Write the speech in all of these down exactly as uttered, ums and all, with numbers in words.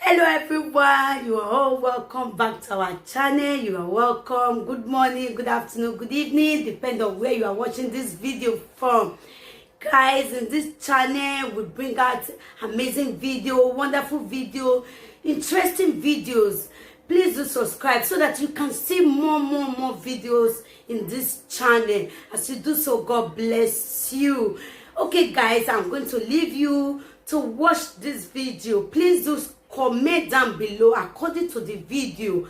Hello everyone, you are all welcome back to our channel. You are welcome. Good morning, good afternoon, good evening, depend on where you are watching this video from. Guys, in this channel, we bring out amazing video, wonderful video, interesting videos. Please do subscribe so that you can see more, more, more videos in this channel. As you do so, God bless you. Okay, guys, I'm going to leave you to watch this video. Please do comment down below according to the video.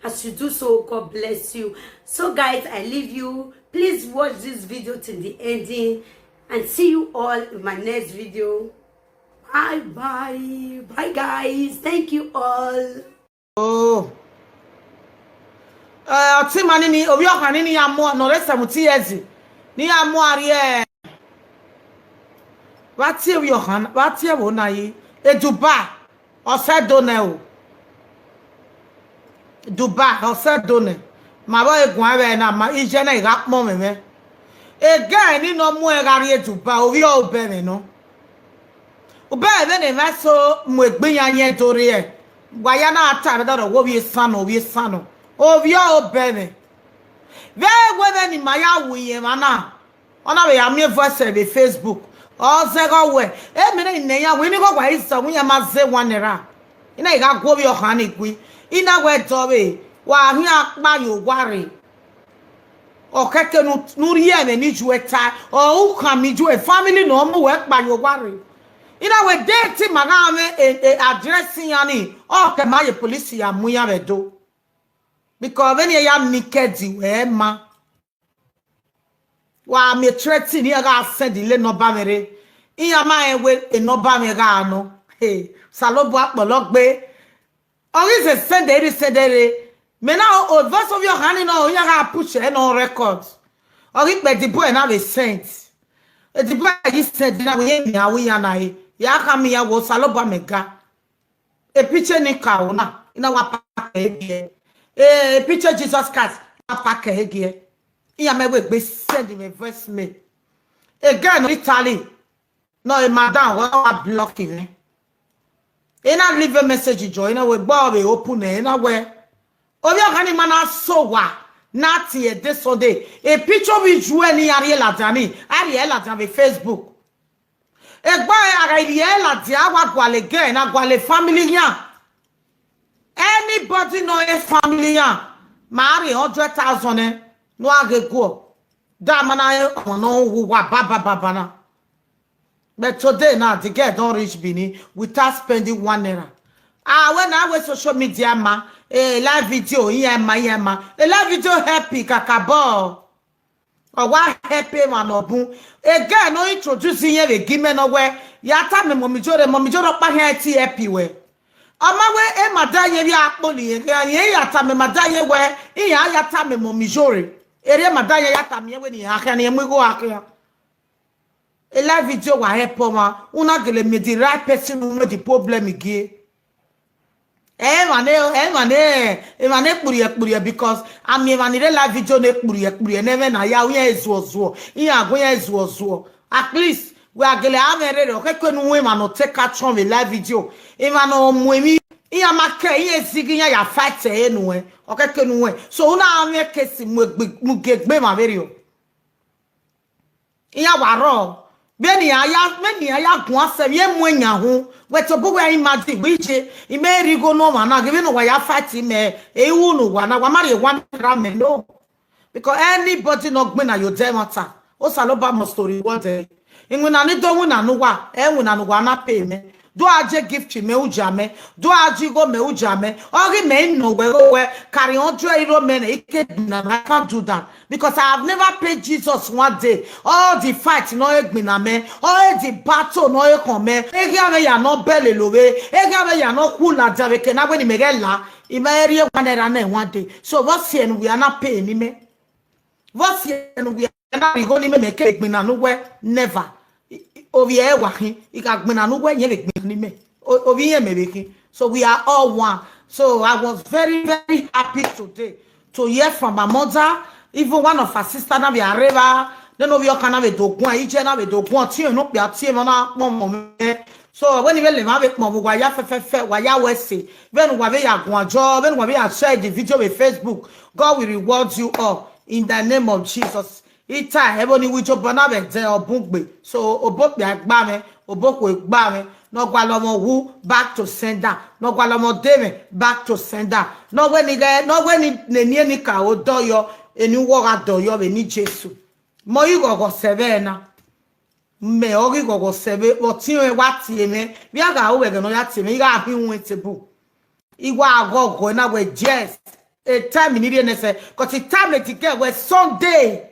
As you do so, God bless you. So, guys, I leave you. Please watch this video till the ending, and see you all in my next video. Bye bye. Bye, guys. Thank you all. Oh. Eh, ọtẹn ima nini, ovbi ọkhan nini ya mu, nọ rre seventy years, ne iran mu arrie. Vbe a tie ovbi ọkhan, vbe a tie ẹvbo na yi, Eduba, ọ sẹ do nẹ o. Eduba, ọ sẹ do nẹ. Ma vbe ọre guan vbe na, ma iye na I gha kpọnmwẹ mwẹ. Egẹ ni nọ mu ẹn gha rrie Eduba, ovbi ọre obọ ẹmwẹ nọ. Obọ ẹmwẹ vbene emwa eso mu egbe iran yẹn do rrie, wa ya na ta vbe da rọ wẹ ovbi esan nọ, ovbi esan nọ. Ovbi ọre obọ ẹmwẹ. Vbe wẹ vbene ima ya ru iyẹn emwa na, ọ na vbe ya miẹn voice vbe Facebook. Ọ zẹghe wẹ, emwi ne I nẹ iran wẹ, I ni ghe wa i zẹ wẹ iran ma zẹ one naira. I na I gha gu ovbi ọkhan ni gui. I na wẹ dọvbe, wa khian kpa ye owa rre. Ọ kẹkẹ ne u, ne u rhie ẹmwẹ ni ju ẹre ta, ọ u khama ijuẹ, family ne ọ mu wẹ kpa ye owa rre. I na wẹ de te ima gha mwẹ, e, e, address iran ni, ọ kẹ ma ye police ya mu iran vbe Ẹdo. Because vbene iran ya naked wẹ ma. Wa miẹn threaten iran gha send ile number mwẹ rre. Iran ma rẹn wẹ e number mwẹ gha nọ. Hey, Osanobua kpọlọ gbe. Ọ ghi sẹ send ẹre, send ẹre. Mẹ na o, o voice ovbi ọkhan ni nọ, iran gha push ẹre nọ record. Ọ ghi kpẹ Eduba na vbe send. Eduba ghi send na wẹ iran miẹn avbe iran na re. Ya khama iran wẹ Osanobua mẹ ga. E picture ni ka o na, I na wa pack ẹre gie. E picture Jesus Christ, I na pack ẹre gie. Iran ma wẹ egbe send mwẹ voice mail. Egẹ nọ Italy, nọ e madam, ọ wa block mwẹ. I na leave a message jọ, I na wẹ egbe ọ vbe open nẹ, I na wẹ. Ovbi ọkhan ni ma na sẹ owa, na tie ẹdẹ Sunday. E picture vbe ijuẹ ne iran rhie ladian ni, a rhie ladian vbe Facebook. Egbe a gha rhie ladian, a wa gualọ egẹ, na gualọ family iran. Anybody nọ re family iran, ma rhie hundred thousand nẹ, ne uwa ghe guọ. Da ma na re ọmọ ne ọ wu uwa baba baba na. But today now, the girl don reach Benin without spending one naira. Ah, when I wait social media ma, eh, live video, iran ma, iran ma. A live video happy, kakabọ. Ọ wa help emwa ne ọ bun. Egẹ ne ọ introduce iran vbe gi mẹ nọ wẹ, ya tama Mummy Ijore, Mummy Ijore ọkpa khian te help wẹ. Ọ ma wẹ e madam yẹn vbe a kpolo iran, iran ya tama madam yẹn wẹ, iran ya tama Mummy Ijore. Erriọ madam yẹn ya tama iran wẹ ne iran khian, ne iran mu igho a khian. A live video wa help ọmwa, u na gele miẹn the right person ne u mwẹ the problem gie. Emwa ne, emwa ne, emwa ne kpurriẹ kpurriẹ, because a miẹn emwa ni rre live video ne kpurriẹ kpurriẹ ne ẹmwẹ na ya ru iran zuọ zuọ, iran gu iran zuọ zuọ. At least, wẹ a gele a mwẹ rere, ọ kẹkẹ ne u ru emwa ne ọ te ka chọn vbe live video. Emwa ne ọ mu emwi, iran ma kẹ, iran zighi iran ya fight ẹre nuẹn, ọ kẹkẹ ne u ru ẹn. So, u na mwẹ case mu egbe, mu gie egbe emwa vberriọ. Iran wa rrọọ. Vbene iran ya, vbene iran ya guan sẹ, vbe mu eyan hun. Wẹ tobọ uwẹ imagine, wẹ iye, imẹ rhie igho ne ọmwa na, ghe vbene uwa ya fight imẹ, e ru ne uwa na, wa ma rhie one naira mẹ, no. Because anybody ne ọ gbinna ye odẹ ẹmwata, Osanobua must to reward ẹre. Iwinna ni do winna ne uwa, ẹ winna ne uwa na pay mẹ. Do a je gift mẹ uja mẹ, do a je igho mẹ uja mẹ. Ọ ghi mẹ i nọ wẹ igho wẹ, carry hundred euro mẹ nẹ, I ke gbinna, I can't do that. Because I have never paid Jesus one day. All the fight nọ e gbinna mẹ, all the battle nọ e khọn mẹ. Eghian mwẹ ya nọ bẹlẹ lovbe, eghian mwẹ ya nọ khu ladian vbe eke na wẹ ne imẹ ghẹ la, imẹ rhie one naira nẹ one day. So vbọ siẹ ne uwẹ a na pay ni mẹ? Vbọ siẹ ne uwẹ a na rhie igho ni mẹ, mẹ ke gbinna ne uwẹ? Never. Ovbi ẹre wa khin, I gha gbinna ne uwẹ, irẹn vbe gbinna ni mẹ. O-, ovbi irẹn mẹ vbe khin. So we are all one. So I was very, very happy today to hear from my mother, even one of her sister na vbe areva, then ovbi ọkhan na vbe do guan, iye na vbe do guan, tie ne okpia tie emwa na kpọnmwẹ mwẹ. So, wẹ ne I vbe lele emwa vbe kpọnmwẹ, wa ya fẹfẹfẹ, wa ya wẹ ẹse. Vbene uwa vbe ya guan jọ, vbene uwa vbe ya share the video vbe Facebook, God will reward you all in the name of Jesus. I ta ẹvbo ni wẹ ijobọ na vbe ẹdẹ ọ bun gbe. So, obokpia gba mwẹ, obokhuo gba mwẹ, ne ọ gualọ mwẹ wu back to sender, ne ọ gualọ mwẹ ọdemwẹ back to sender. Ne ọ wẹ ne I ghẹ, ne ọ wẹ ne I nene eni ka odọ yọ, eni uwọ gha dọ yọ vbe eni Jesu. Mẹ ọ ghi ghọghọ sẹ vbe ẹna. Mẹ ọ ghi ghọghọ sẹ vbe ọtiọnrẹn wa tie mwẹ, vbe a gha ru vbe ẹghẹ ne ọ ya tie mwẹ, I gha hin wẹn table. I wa ghọghọ na wẹ, yes, a time ni rhie nẹsẹ, 'cause I tama the girl wẹ Sunday,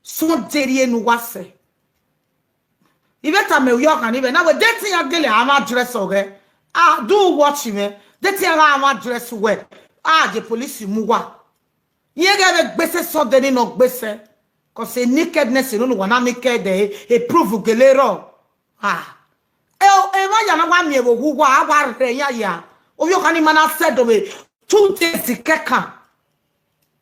Sunday rhie ne uwa sẹ. I vbe tama Uyọkhan ni vbe na wẹ, de te iran gele a mwa dress ọghẹ, ah, do watch mwẹ, de te iran gha mwa dress wẹ, a je police mu uwa. Iran ghẹ vbe gbe sẹ Sunday ni nọ gbe sẹ, 'cause nakedness ne unu wa na naked, e prove gele rrọọ. Ah. E, emwa ya na wa miẹn vbe owa uwa, a wa rhie iran ya. Ovbi ọkhan ni ma na sẹ do vbe two days kẹkan.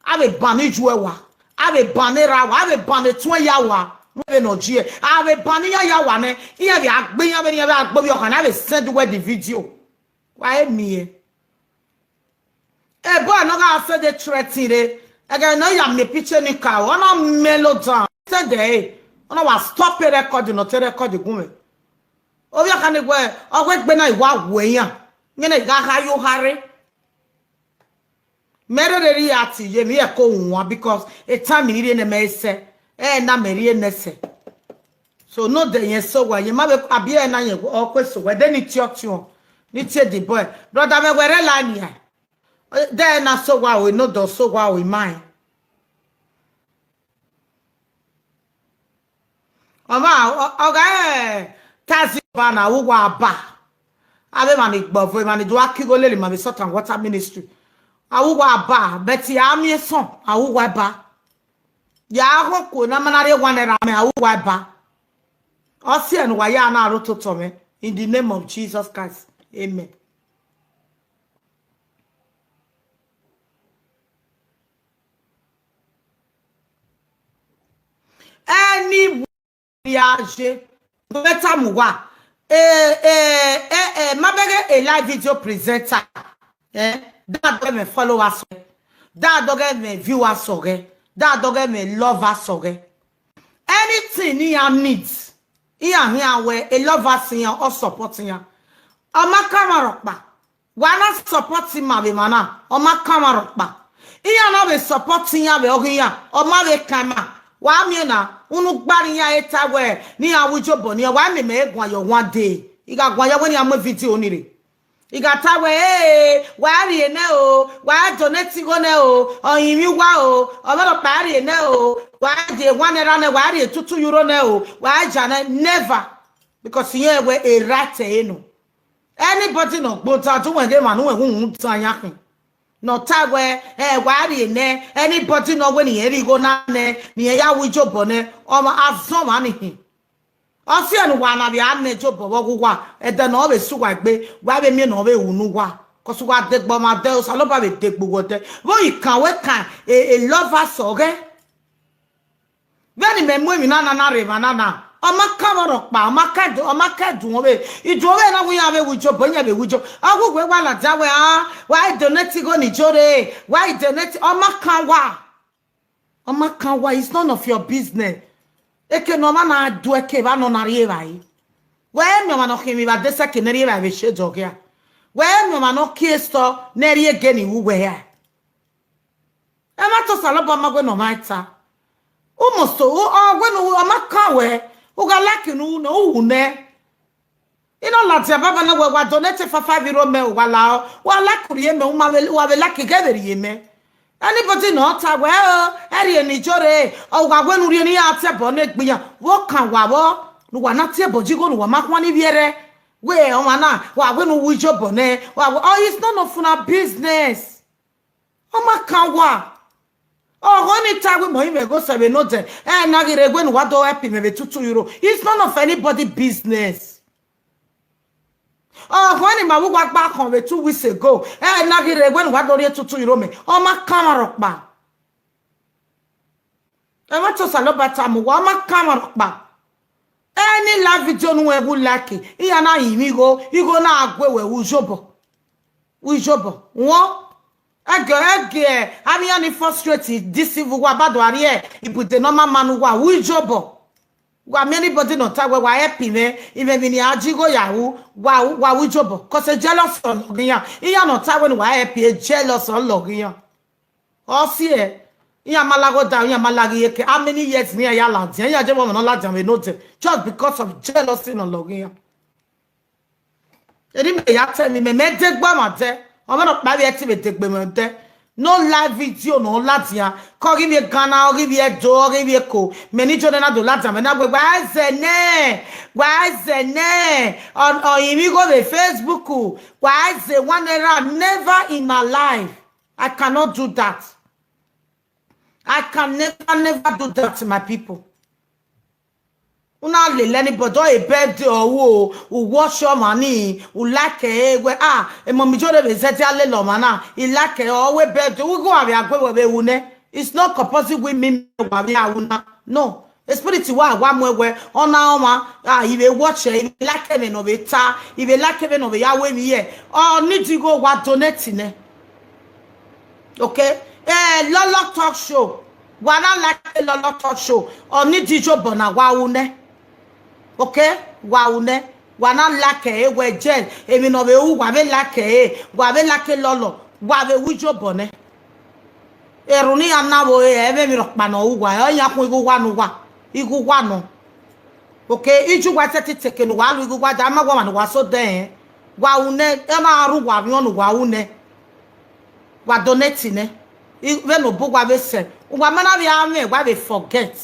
A vbe ban ne iyu ẹwa, a vbe ban ne erha wa, a vbe ban ne etuẹn ya wa. Wẹ vbene ọ jiẹ, a vbe ban ne iran ya wa nẹ, iran vbe a gbe iran vbene iran vbe a gbe ovbi ọkhan nẹ, a vbe send wẹ the video. Wa e miẹn. Ẹbọ ne ọ gha sẹ de threaten re, ẹghẹ ne ọ ya miẹn picture ni ka, ọ na mẹ lo dan. Sẹ de re, ọ na wa stop e record, ne ọ te record gun mwẹ. Ovbi ọkhan ni wẹ, ọ wẹ egbe na I wa wu iran, yẹn ne I gha kha yo kha rre. Mẹ rherhe rhie ati ye emwi ẹko wan, because a time ni rhie ne mẹ sẹ, ẹ na mẹ rhie nẹsẹ. So, ne odẹ yẹn sẹ owa, yẹn ma vbe, abi ẹ na yẹn ọ kue sẹ owa, de ni tie ọtiọn, ni tie the boy. Brother mwẹ wẹ rre la nian. De ẹ na sẹ owa o, ne odẹ sẹ owa o, ima rẹn. Ọmwa, ọ, ọ gha, eh, tazi ba na, a wu uwa ba. Avbe emwa ni gbọvo, emwa ni do gha ke igho lele ima vbe Salt and Water Ministry. A wu uwa ba, but a miẹn sọn, a wu uwa ba. Ya ho kuo ne a ma na rhie one naira amẹ, a wu uwa ba. Ọ siẹ ne uwa ya na rre ototọ mwẹ, in the name of Jesus Christ. Amen. Anyway, ya je, vbe tama uwa, eh, eh, eh, eh, ma bẹghe a live video presenter, eh, da dọghe mwẹ followers ọghẹ, da dọghe mwẹ viewers ọghẹ, da dọghe mwẹ lovers ọghẹ. Anything ne iran need, iran khian wẹ a lovers iran, ọ support iran. Ọ ma kan mwa rhọkpa. Wa na support ima vbe emwa na, ọ ma kan mwa rhọkpa. Iran na vbe support iran vbe ọghe iran, ọ ma vbe kan ima. Wa miẹn na, unu gbarẹ iran re ta wẹ ne iran wu ijobọ nian, wa miẹn mẹ re guan yọ one day. I gha guan yọ wẹ ne iran mu video ni rre. I gha ta wẹ, "Ee, wa rhie nẹ o, wa donate igho nẹ o, ọ rinmwian uwa o, ọmwa rhọkpa rhie nẹ o, wa die one naira nẹ, wa rhie two two euro nẹ o, wa ja nẹ." Never. Because irẹn wẹ a right ẹre nọ. Anybody ne ọ gbe odan, do wẹ ghe emwa ne uwẹ wu dan yan khin. Ne ọ ta wẹ, "Ẹ, wa rhie nẹ," anybody ne ọ wẹ ne irẹn rhie igho na nẹ, ne irẹn ya wu ijobọ nẹ, ọmwa azọn ọmwa ni khin. Ọ siẹ ne uwa na vbe a nẹ ijobọ vbe ọghe uwa, ẹdẹ ne ọ vbe sẹ uwa egbe, wa vbe miẹn ne ọ vbe ru ne uwa. 'Cause uwa degbe ọmwa dẹ, Osanobua vbe degbe uwẹ dẹ. Vbe ọ i kan wẹ kan, e, e lovers ọghẹ. Vbene imẹ mu emwi na na na rre emwa na na, ọ ma kan mwẹ rhọkpa, ọ ma kan ẹdu-, ọ ma kan ẹdun ọvbe. Idun ọvbe na wẹ iran vbe wu ijobọ, iran vbe wu ijobọ. Ọ wu wẹ wa ladian wẹ, a, wa donate igho ne Ijore, wa donate, ọ ma kan wa. Ọ ma kan wa, it's none of your business. Eke ne ọmwa na do ẹke evba ne ọ na rri evbare. Wẹ miẹn ọmwa ne ọ khiẹn emwi vbe adesẹ ke ne rri evbare vbe shade ọghe a. Wẹ miẹn ọmwa ne ọ kie sọ ne rri ege ni wu wẹ hia. Ẹmwata Osanobua ma wẹ ne ọ mwa ta. U must, u, ọ wẹ ne u, ọ ma kan wẹ, u gha like ne u, ne u wu nẹ. I na ladian baba na wẹ wa donate five five euro mẹ, u wa la, wa like urhie mẹ, u ma vbe, wa vbe like ghẹ vbe rhie mẹ. Anybody ne ọ ta wẹ, o, ẹ rhie ne Ijore, ọ wa wẹ ne u rhie ne iran tie ẹbọ ne egbe iran, vbe ọ kan wa vbọ, ne uwa na tie ẹbọ ji igho ne uwa ma khuan ni vbiẹ rẹ. Wẹ ọmwa na, wa wẹ ne u wu ijobọ nẹ, wa wẹ, oh, it's none of una business. Ọ ma kan wa. Ọghọ ni ta wẹ mọ imẹ gho sẹ vbe nodẹ, ẹ na ghi rre wẹ ne uwa do help mẹ vbe two two euro. It's none of anybody business. Ọghọ ni ma vbe uwa gba khọn vbe two weeks ago, ẹ na ghi rre wẹ ne uwa do rhie two two euro mẹ. Ọ ma kan mwa rhọkpa. Ẹmwata Osanobua tama uwa, ọ ma kan mwa rhọkpa. Any live video ne uwẹ wu like, iran na rinmwian igho, igho na gue wẹ wu iyobọ. Wu iyobọ. Wọn, ẹgẹ, ẹgẹ, avbe iran ni frustrate, deceive uwa, ba do a rhie ibude ne ọ ma ma ne uwa, wu iyobọ. Wa miẹn anybody ne ọ ta wẹ wa help mwẹ, imẹ emwi ne a ji igho ya ru, wa, wa wu iyobọ. Cause jealous ọ lọghe iran. Iran ne ọ ta wẹ ne wa help e jealous ọ lọghe iran. Ọ si ẹ, iran ma laghe odaro, iran ma laghe iyeke. How many years ne iran ya ladian? Iran je vbe ọmọ ne ọ ladian vbe nodẹ. Just because of jealousy ne ọ lọghe iran. Eni mẹ ya tẹ emwi mẹ, mẹ degbe ọmwa dẹ. Ọmọ nọkpa vbe ẹtin vbe degbe mwẹ dẹ. Ne ọ live video ne ọ ladian, ke ọ ghi vbe Ghana, ọ ghi vbe Ẹdo, ọ ghi vbe Eko. Mẹ ne Ijo nẹ na do ladian mwẹ na wẹ, wa zẹ nẹ, wa zẹ nẹ. Ọ, ọ rinmwian igho vbe Facebook, wa zẹ one naira. Never in my life. I cannot do that. I can never, never do that, my people. U na lele anybody, ọ e birthday ọ ru o, u watch ọmwa ni, u like ẹre wẹ, ah, emọ mi Ijo rre vbe zẹdẹ a lele ọmwa na, I like ẹre, ọ wẹ birthday, u ghi wa vbe a gue wẹ vbe ru nẹ. It's not compulsory with me, wa vbe a ru na. No. Spirit wa, wa mu ẹwẹ, ọ na ọmwa, ah, I vbe watch ẹre, I vbe like ẹmwẹ ne ọ vbe ta, I veve like vbene ọ vbe ya ru emwi ye, ọ need igho wa donate nẹ. Okay? Eh, Lolo Talk Show. Wa na like Lolo Talk Show. Ọ need iyobọ na wa ru nẹ. Okay? Wa ru nẹ. Wa na like ẹre wẹ jẹ emwi ne ọ vbe ru, wa vbe like ẹre, wa vbe like Lolo, wa vbe ru iyobọ nẹ. Erhunmwu iran na vbe ore, ẹ i mwẹ emwi rhọkpa ne ọ ru uwa, ọ yan khuan igho uwa ne uwa, igho uwa nọ. Okay, iye uwa sẹtin te eke ne uwa ru igho uwa, da ma wẹ ọmwa ne uwa so dẹ rẹn. Wa ru nẹ, ọ na rre uwa orhiọn ne uwa ru nẹ. Wa donate nẹ. I, vbene obọ uwa vbe sẹ, uwa ma na vbe a mwẹ, wa vbe forget.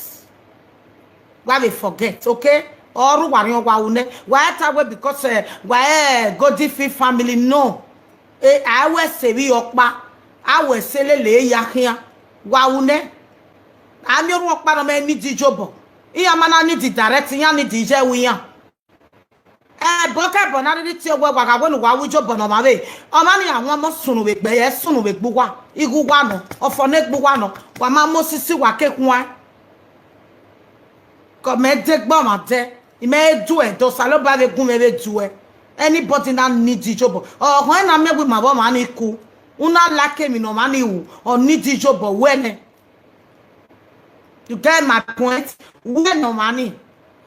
Wa vbe forget, okay? Ọ rre uwa orhiọn wa ru nẹ. Wa i ta wẹ because, eh, wa i Golden Fish family, no. E, a wẹ ẹse vbe ọkpa, a wẹ ẹse lele ya khian, wa ru nẹ. A miẹn orhunmwu ọkpa ne ọ ma need iyobọ. Iran ma na need direct, iran need iye ẹvbo iran. Ẹbọ kẹbọ na rhirhi tie wẹ wa gha wẹ ne uwa ru iyobọ ne ọmwa vbe, ọmwa ni a wan ọmọ sunu vbe egbe, ẹ sunu vbe egbe uwa, igho uwa nọ, ọfọ ne egbe uwa nọ, wa ma mu osisi wa ke khuan. Kọ mẹ degbe ọmwa dẹ, I mẹ duẹ, dọ Osanobua vbe gun mwẹ vbe duẹ. Anybody na need iyobọ, ọ họn na miẹn wẹ ima vbe ọmwa ni ku, u na like emwi ne ọmwa ni ru, ọ need iyobọ wẹ nẹ. You get my point? Wẹ ne ọmwa ni,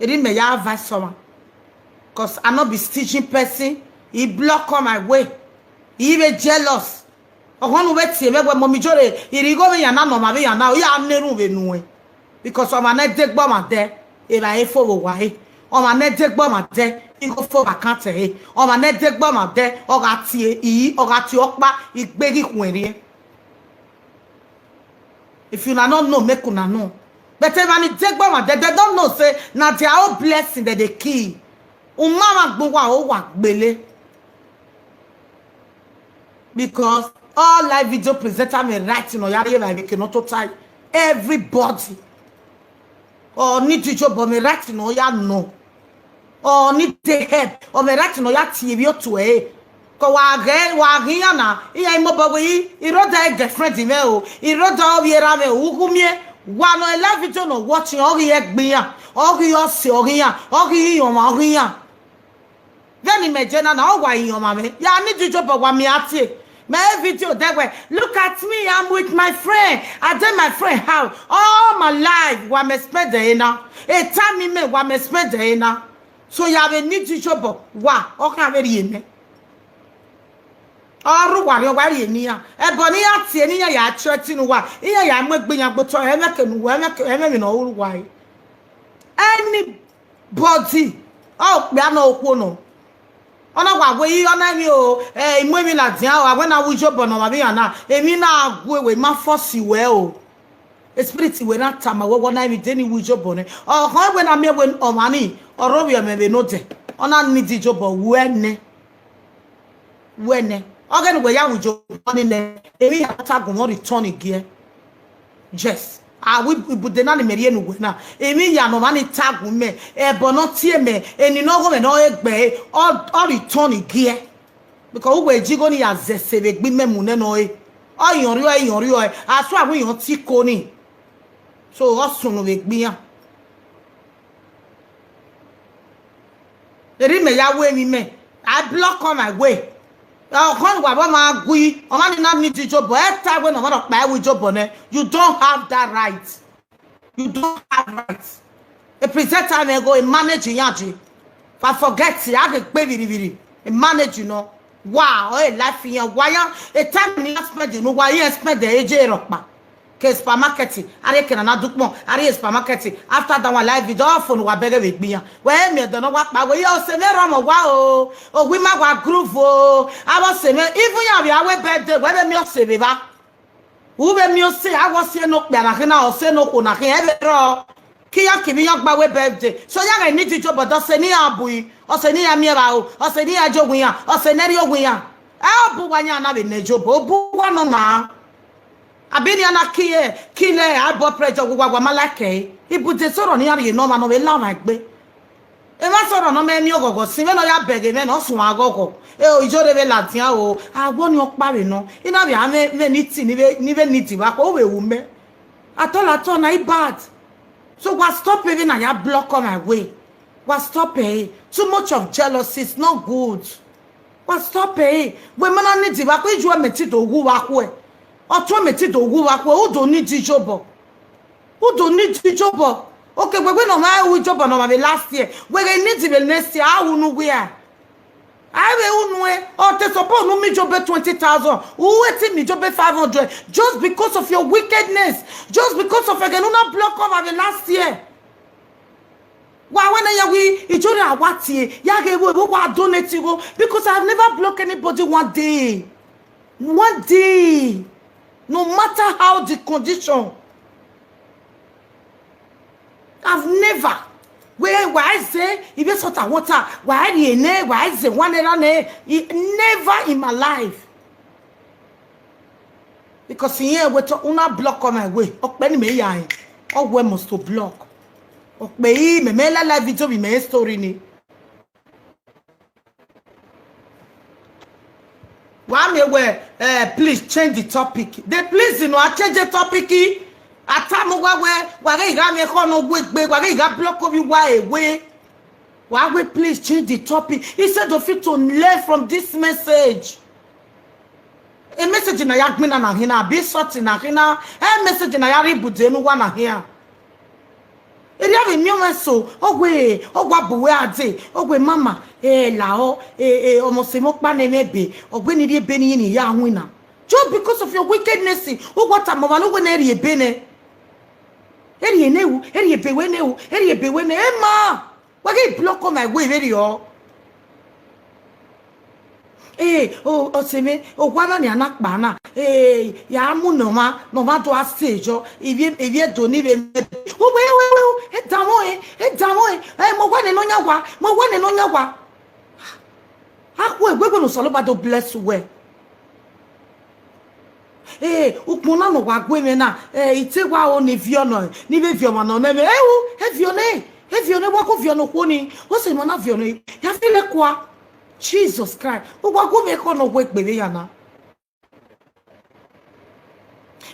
erriọ mẹ ya advice ọmwa. Cause I no be stingy person, I block all my way. I vbe jealous. Ọghọn ne u vbe tie mwẹ wẹ, mummy Ijore, I rhie igho vbe iran na ne ọmwa vbe iran na, ọ ya na erhunmwu vbe nuẹn. Because ọmwa ne degbe ọmwa dẹ, evbare fo vbe owa ẹre. Ọmwa ne degbe ọmwa dẹ, igho fo vbe account ẹre. Ọmwa ne degbe ọmwa dẹ, ọ gha tie ii, ọ gha tie ọkpa, igbe ghi khuẹn rrie. If una no know, make una know. But emwa ni degbe ọmwa dẹ, they don't know say na their own blessing that they kill. U ma mwa gbọn uwa, ọ wa gbele. Because all live video presenter mẹ right ne ọ ya rhie evbare vbe eke ne ọ tota. Everybody. Ọ need iyobọ, mẹ right ne ọ ya nọ. Ọ need help, ọ mẹ right ne ọ ya tie vbe otu ẹre. Kọ wa ghẹ, wa ghi iran na, iran i mobọ wẹ, I, I rode girlfriend mwẹ o, I rode ovbi erha mwẹ o, u gu miẹn, wa nọ live video nọ watch, ọ ghi ẹgbẹ iran, ọ ghi ọse ọ ghi iran, ọ ghi iran ọmwa ọ ghi iran. Vbene imẹ je na na, ọ wa iran ọmwa mwẹ, ya need iyobọ wa miẹn a tie. Mẹ video dẹ wẹ, look at me, I'm with my friend, I dey my friend house, all my life, wa mẹ spend ẹre na, e time mẹ, wa mẹ spend ẹre na. So ya vbe need iyobọ, wa, ọ kha vbe rhie nẹ. Ọ rre uwa rhiọn, wa rhie ne iran. Ẹbọ ne iran tie ne iran ya threaten uwa, iran ya mu egbe iran gbe otọ, ẹmwẹ ke ne uwa, ẹmwẹ ke, ẹmwẹ emwi ne ọ ru uwa re. Anybody, ọ okpia nọ, okhuo nọ. Ọ na wa wẹ, I, ọ na emwi o, eh, I mu emwi ladian o, a wẹ na ru iyobọ ne ọmwa vbe iran na, emwi na gue wẹ, I ma force wẹ o. Spirit wẹ na tama wẹ, wẹ ọ na emwi de ni ru iyobọ nẹ. Ọ khọn wẹ na miẹn wẹ ọmwa ni, ọ rre ovbi ọmọ vbe nodẹ. Ọ na need iyobọ wẹ nẹ. Wẹ nẹ, ọghe ne uwẹ ya ru iyobọ ni nẹ, emwi ya ta gun mwẹ return igiẹ. Yes, a wi ibude na ni mẹ rhie ne uwẹ na. Emwi ya ne ọmwa ni ta gun mẹ, ẹbọ ne ọ tie mẹ, eni ne ọ ghọ mwẹ ne ọ gbe ẹre, ọ, ọ return igiẹ. Because uwẹ ji igho ni ya zẹ ẹse vbe egbe imẹ mu nẹ nọ re. Ọ yọn rriọ, ẹ yọn rriọ, ẹ, a suẹ wẹ I yọn te iko ni. So, ọ sunu vbe egbe iran. Erha imẹ ya ru emwi mẹ, I block all my way. Ọkhọn wa vbe ọmwa gui, ọmwa ni na need Ijobọ, ẹ ta wẹ ne ọmwa rhọkpa ru Ijobọ nẹ. You don't have that right. You don't have right. A presenter mwẹ gho, a manage iran je. Fa forget, a ghe gbe vbirrivbirri, a manage nọ. Wa, ọ e life iran, wa ya, a time ne iran spend ne uwa, iran spend eje rhọkpa. Ke supermarket, a rhie eke ne a na dukpọn, a rhie supermarket. After that one, live video, ọ fo ne uwa bẹghe vbe egbe iran. Wẹ miẹn ẹdẹ ne ọ wa kpa wẹ, iye ọse mwẹ rọmọ wa o, owa ima wa groove o, avbe ọse mwẹ, even iran vbe a wẹ birthday, wẹ vbe miẹn ọse vbe evba. U vbe miẹn ọse, a wẹ ọse ne okpia na khin na, ọse ne okhuo na khin, ẹ vbe rrọọ. Ke iran kevbe iran gba wẹ birthday. So iran ghẹ need Ijobọ, ọse ne iran bu i, ọse ne iran miẹn evbaro, ọse ne iran je owa iran, ọse ne ẹ rrie owa iran. Ẹ ọ bu uwa yan na vbe nẹ Ijobọ, ọ bu uwa nọ na. Abi ne iran na ki, ki lẹ a bọ pressure, wa, wa ma like ẹre. Ibude sọrọ ne iran rhie ne ọmwa ne ọ vbe la ọmwa egbe. Emwa sọrọ ne ọ mẹ miẹn ọghọghọ, sin vbene ọ ya bẹghe mwẹ ne ọ suẹn aghọghọ. E o, Ijore vbe ladian o, a wẹ ọnii ọkpa vbe nọ. I na vbe a mwẹ, mwẹ ni ti ni vbe, ni vbe need vbe akhuẹ, u vbe ru mẹ. At all, at all, na i bad. So wa stop vbene a ya block all my way. Wa stop ẹre. Too much of jealousy is not good. Wa stop ẹre. Wẹ ma na need vbe akhuẹ, ijuẹ mẹ ti do wu vbe akhuẹ. Ọtuẹn mẹ ti do wu vbe akhuẹ, u do need Ijobọ. U do need Ijobọ. Okay, wẹ wẹ ne ọ ma ru Ijobọ ne ọ ma vbe last year. Wẹ ghẹ need vbe next year, a ru ne uwẹ a. A vbe ru nuẹn, ọ te suppose ne u miẹn Ijobọ twenty thousand, u wẹ te miẹn Ijobọ five hundred, just because of your wickedness, just because of ẹghẹ ne u na block ọmwa vbe last year. Wa wẹ ne ya wi, Ijore a wa tie, ya ghe vbe wa donate igho, because I have never blocked anybody one day. One day, no matter how the condition. I've never. Wẹ wa zẹ ivbi salt and water, wa rhie nẹ, wa zẹ one naira nẹ. I, never in my life. Because iran wẹ te u na block all my way. Ọkpẹ ne imẹ ya rẹn, ọ wẹ must to block. Ọkpẹ i mẹ, mẹ la live video vbe mẹ story ni. Wa miẹn wẹ, eh, please change the topic. The please, you know, I change the topic. I tell you why, why, why you got me call no wait, wait, why you got block of you, why, wait. Why we please change the topic instead of you to learn from this message. A message na ya gbinna na khin na, be something na khin na. A message na ya rhie ibude ne uwa na khian. Erriọ vbe miẹn ọmwa eso, ọ wẹ, ọ wa bu uwẹ a dee, ọ wẹ mama, eh, lahọ, eh, eh, ọmọ sẹ mwẹ ọkpa ne mwẹ ebe, ọ wẹ ne I rhie ebe ne I ya winna. Just because of your wickedness, u wa tama ọmwa ne u wẹ ne ẹ rhie ebe nẹ. Ẹ rhie ne ru, ẹ rhie ebe wẹ ne ru, ẹ rhie ebe wẹ nẹ, ẹ ma. Wa ghi block my way vberriọ. Eh, o, ọse mwẹ, owa na nian na kpa na. Eh, ya mu ne ọmwa, ne ọmwa do a sẹ yọ. Ivbi, ivbi Ẹdo ni vbe mẹ. O, wẹ, wẹ, wẹ, wẹ, e danmwẹ, e danmwẹ, e, mẹ owa nene ọ yan wa, mẹ owa nene ọ yan wa. A khu egbe ne Osanobua do bless uwẹ. Eh, ukpọn na ne ọ wa gu mwẹ na, eh, I te wa ro ne I viọ nọ, ne I vbe viọ ọmwa ne ọ nọ mwẹ. Ẹ ru, e viọ nẹ, e viọ nẹ, wa gu viọ ne okhuo ni, ọ sẹ ne ọ na viọ nẹ, ya fi lẹ kua. Jesus Christ, u wa gu mwẹ ekhọe ne ọ wegbe vbe ya na.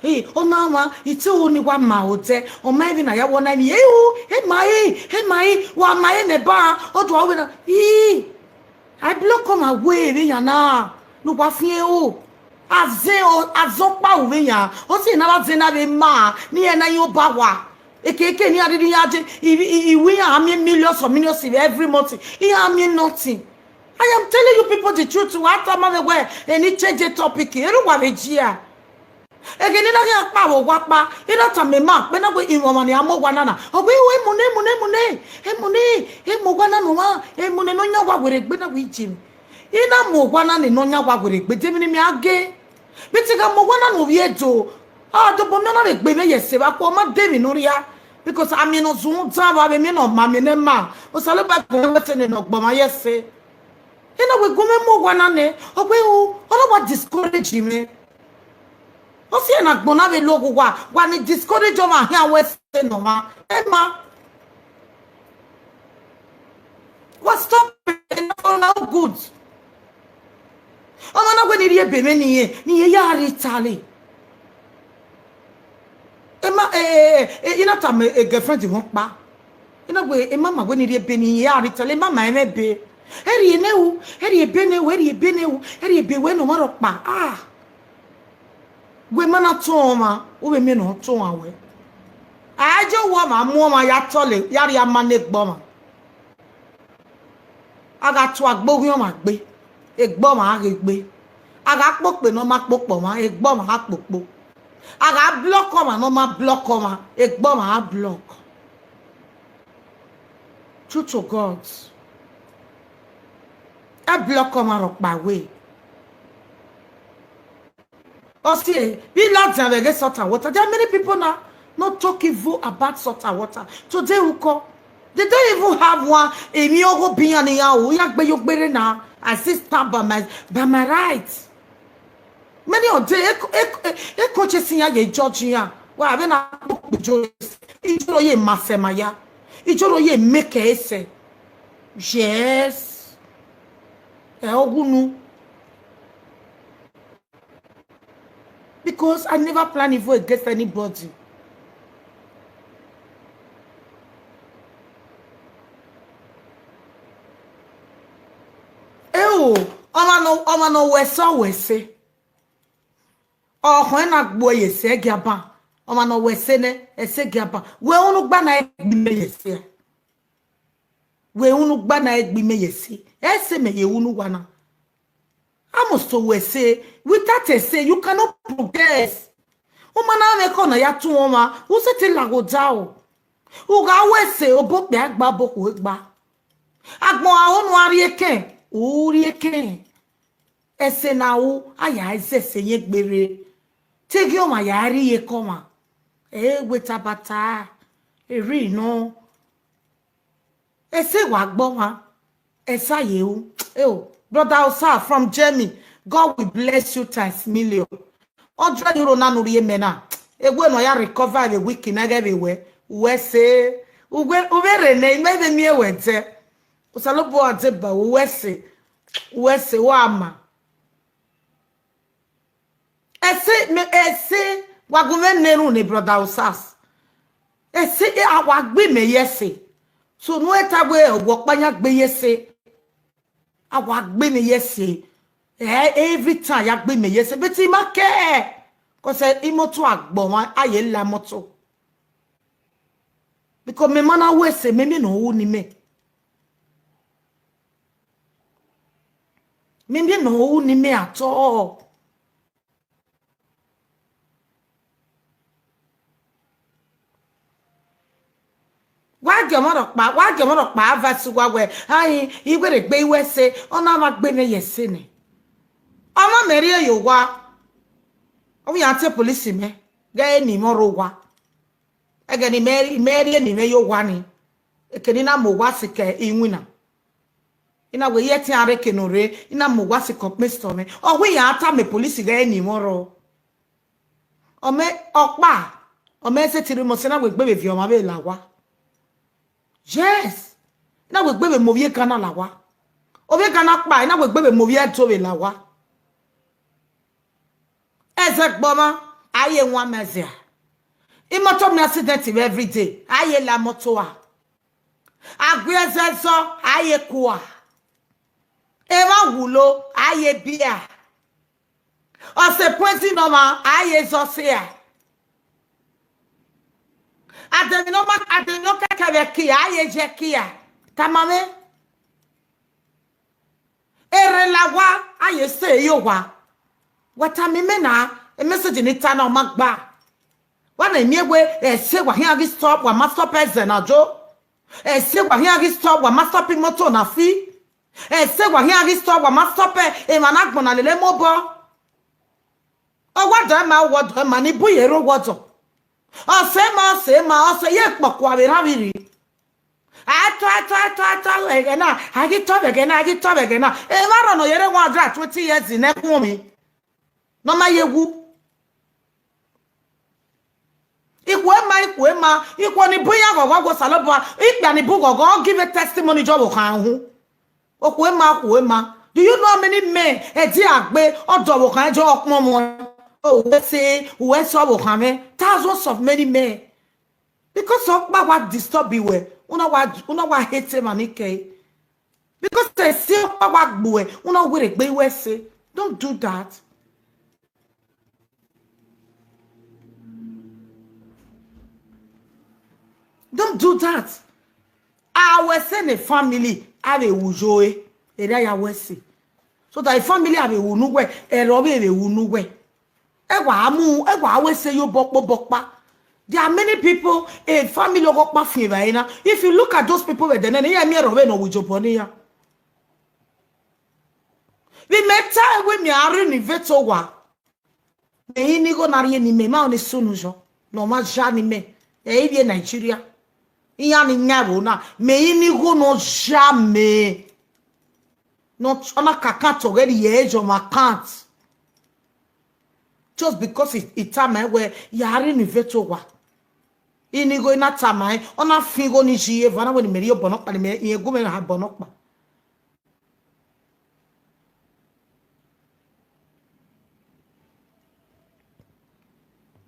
Eh, ọ na mwa, I te ro ne I wa ma odẹ, ọ ma emwi ne a ya wọ na emwi, ẹ ru, e ma re, e ma re, wa ma re nẹ ba, ọ do a wẹ na, ii. I block my way vbe ya na, ne uwa fian ro. Azẹn, azẹn ọkpa ru vbe ya, ọ sẹ ne a vbe azẹn na vbe ma, ne iran na yan obọ wa. Ekeke ne iran rhirhi ya je, I, I, I wẹ iran a miẹn millions of millions every month, iran a miẹn nothing. I am telling you people the truth, wa tama mwẹ wẹ, eni change topic, erha uwa vbe jia. Ẹghẹ ne I na khian kpa vbe owa ọkpa, I na tama ima, kpe na wẹ I mwẹ ọmwa ne a mu owa na na. Ọ wẹ, "Emu ne, emu ne, emu ne, emu ne, emu owa na ne ọmwa, emu ne ne ọ yan owa werriegbe na wẹ I je mwẹ." I na mu owa na ne ne ọ yan owa werriegbe, de emwi ne imẹ a ge? But I gha mu owa na ne ovbi Ẹdo, a dobọ miẹn ọna vbe gbe mwẹ ye ẹse vbe akhuẹ, ọ ma de emwi ne u rhia. Because a miẹn ne ọ zun dan vbe, a vbe miẹn ne ọ ma miẹn ne ma. Osanobua gu mwẹ wẹ te nene ọgbọ mwa ye ẹse. I na wẹ gu mwẹ mu owa na nẹ, ọ wẹ, "O, ọ na wa discourage mwẹ." Ọ sẹ ne agbọn na vbe lo ghe uwa, wa ni discourage ọmwa khian wẹ ẹse ne ọmwa. Ẹ ma. Wa stop it, no, no good. Ọmwa na wẹ ne I rhie ebe mwẹ ne irẹn, ne irẹn ya rre Italy. Ema, eh, eh, eh, I na tama e girlfriend mwẹ ọkpa. I na wẹ, e mama wẹ ne I rhie ebe ne irẹn ya rre Italy, e mama mwẹ ebe. Ẹ rhie ne u, ẹ rhie ebe ne u, ẹ rhie ebe ne u, ẹ rhie ebe wẹ ne ọmwa rhọkpa. Ah. Wẹ ma na tọn ọmwa, u vbe miẹn ne ọ tọn ọmwa wẹ. A je wẹ ọmwa mu ọmwa ya tọle, ya rhie ama ne egbe ọmwa. A gha tu agbe oghian ọmwa gbe, egbe ọmwa gha ghe gbe. A gha kpokpe ne ọ ma kpokpe ọmwa, egbe ọmwa gha kpokpo. A gha block ọmwa ne ọ ma block ọmwa, egbe ọmwa gha block. True to God. Ẹ block ọmwa rhọkpa wẹ. Ọ si vbe ladian vbe ẹghẹ salt and water. There are many people now not talk evil about salt and water. Today, Uko, they don't even have one. Emwi ọgho bian ne iran ru, iran gbe yo gbere na. I still stand by my, by my right. Many of them, e, e, e, e conscience iran ye judge iran. Wa vbe na kpokpo ijoro, ijoro ye ma sẹ ma ya. Ijoro ye make ẹre sẹ. Yes. Ẹ ọ wu nu. Because I never plan evil against anybody. Eo, ọmwa nọ, ọmwa nọ wẹ sẹ, ọ wẹ sẹ. Ọkhọe na gbuẹ ye ẹse ẹgiaban. Ọmwa nọ wẹ ẹse nẹ, ẹse ẹgiaban. Wẹ unu gba na gbe imẹ ye ẹse a? Wẹ unu gba na gbe imẹ ye ẹse? Ẹse mẹ ye unu wa na. A must to wẹ ẹse. Without ẹse, you cannot progress. U ma na mwẹ ekhọe na ya tọn ọmwa, u sẹtin laghe odaro. U gha wẹ ẹse, obọ okpia gba, obọ okhuo gba. Agbọn aro ne u a rhie kẹn, u rhie kẹn. Ẹse ne a ru, a ya zẹ ẹse yẹn gberre. Te eghian ọmwa ya rrie iyeke ọmwa. Ẹ i wẹ tabata, erriọ nọ. Ẹse wa gbe ọmwa, ẹse a ye ru. Eo, brother Osa from Germany, God will bless you times million. Hundred euro na ne u rhie mẹ na, ewe ne ọ ya recover vbe week na ghẹ vbe wẹ, u wẹ ẹse, u vbe, u vbe rre nẹ, imẹ vbe miẹn wẹ dẹ. Osanobua deba, u wẹ ẹse, u wẹ ẹse, wa ma. Ẹse, mẹ, ẹse, wa gu mwẹ nẹ erhunmwu ne brother Osas. Ẹse, e, a wa gbe imẹ ye ẹse. So, ne u ta wẹ, ọkpa yan gbe ye ẹse. A wa gbe imẹ ye ẹse. Eh, every time ya gbe imẹ ye ẹse. But I ma kẹ, 'cause imoto agbọn mwa, a ye la imoto. Because mẹ ma na wẹ ẹse, mẹ miẹn ne ọ ru ne imẹ. Mẹ miẹn ne ọ ru ne imẹ at all. Wa gie ọmwa rhọkpa, wa gie ọmwa rhọkpa advice uwa wẹ, ai, iwerriegbe iwẹ ẹse, ọ na vba gbe mwẹ ye ẹse nẹ. Ọmwa mẹ rhie ye owa, ọ vbe iran te police mẹ, ghẹ ne imẹ rre owa. Ẹghẹ ne imẹ, imẹ rhie ne imẹ ye owa ni, eke ne I na mu owa sikẹ iwinna. I na wẹ, iye ẹtin a rre eke ne ọ rre, I na mu owa sikẹ ọkpẹn sẹ mwẹ. Ọ wẹ iran tama police ghẹ ne imẹ rrọọ. Ọ mẹ ọkpa, ọ mẹ sẹtin rhie mẹ ọse, I na wẹ egbe vbe viọ ọmwa vbe la owa. Yes. I na wẹ egbe vbe mu ovbi Ghana la owa. Ovbi Ghana ọkpa, I na wẹ egbe vbe mu ovbi Ẹdo vbe la owa. Ẹzẹ gbe ọmwa, a ye wan mẹ zia. Imoto miẹn accident vbe every day, a ye la imoto a. A gu ẹzọ ẹzọ, a ye kua. Emwa wulo, a ye bia. Ọse poison ọmwa, a ye zọ sia. Ademwi ne ọ ma, ademwi ne ọ kẹkẹ vbe kia, a ye ye kia. Tama mwẹ. Erre la owa, a ye sẹ ye owa. Wa tama imẹ na, message ne I ta na ọ ma gba. Wa na miẹn wẹ, ẹse wa khian ghi stop, wa ma stop ẹzẹ na jo. Ẹse wa khian ghi stop, wa ma stop imoto na fi. Ẹse wa khian ghi stop, wa ma stop emwa ne agbọn na lele mu obọ. Ọ wa dọ ima, ọ wa dọ ima, ne I bu ye rre owa dọ. Ọse ma, ọse ma, ọse ye kpọkua vbe erha vbe rri. A tọ, a tọ, a tọ, a tọ vbe ẹghẹ na, a ghi tọ vbe ẹghẹ na, a ghi tọ vbe ẹghẹ na. Emwa rhọ ne ọ ye rre one hundred twenty years ne ẹkhuọnmwi ne ọ ma ye wu. Ikhuo ma, ikhuo ma, ikhuo ni bu iran ghọghọ, wẹ Osanobua, ikpia ni bu ghọghọ, ọ give testimony jọ vbe okhan hu. Okhuo ma, okhuo ma. Do you know how many men ẹdẹ a gbe, ọ dọ vbe okhan, ẹdẹ ọ kpọnmwẹ? O, wẹ sẹ, wẹ sẹ ọ vbe okhan mwẹ. Thousands of many men. Because ọkpa wa disturb wẹ, una wa, una wa hate emwa ni kẹe. Because ẹ si ọkpa wa gbe uẹ, u na werriegbe iwẹ ẹse. Don't do that. Don't do that. A ru ẹse ne family, a vbe ru yo ẹre, erriọ a ya ru ẹse. So that family a vbe ru ne uwẹ, ẹre ọ vbe vbe ru ne uwẹ. Ẹ wa mu, ẹ wa ru ẹse ye obọ ọkpa obọ ọkpa. There are many people, a family ọghe ọkpa fian evbare na. If you look at those people vbe ẹdẹ nẹ, iran miẹn ẹre ọ vbe ne ọ ru iyobọ ne iran. Vbe imẹ ta wẹẹ mẹ a rhie unu vbe te owa. Mẹ i re igho na rhie ne imẹ, ma ọni sunu yọ, ne ọ ma ya ne imẹ, ẹ i vbe Nigeria. Iran ni yan ẹvbo na, mẹ i re igho ne ọ ya mẹ. Ne ọ na ka account ọghẹ rhie ẹre yọ mwẹ account. Just because I, I tama ẹn wẹẹ, ya rhie unu vbe te owa. I ni igho na tama ẹn, ọ na fian igho ni yi eva na wẹẹ ne imẹ rhie obọ nọkpa, ne imẹ rhie gu mwẹ ha obọ nọkpa.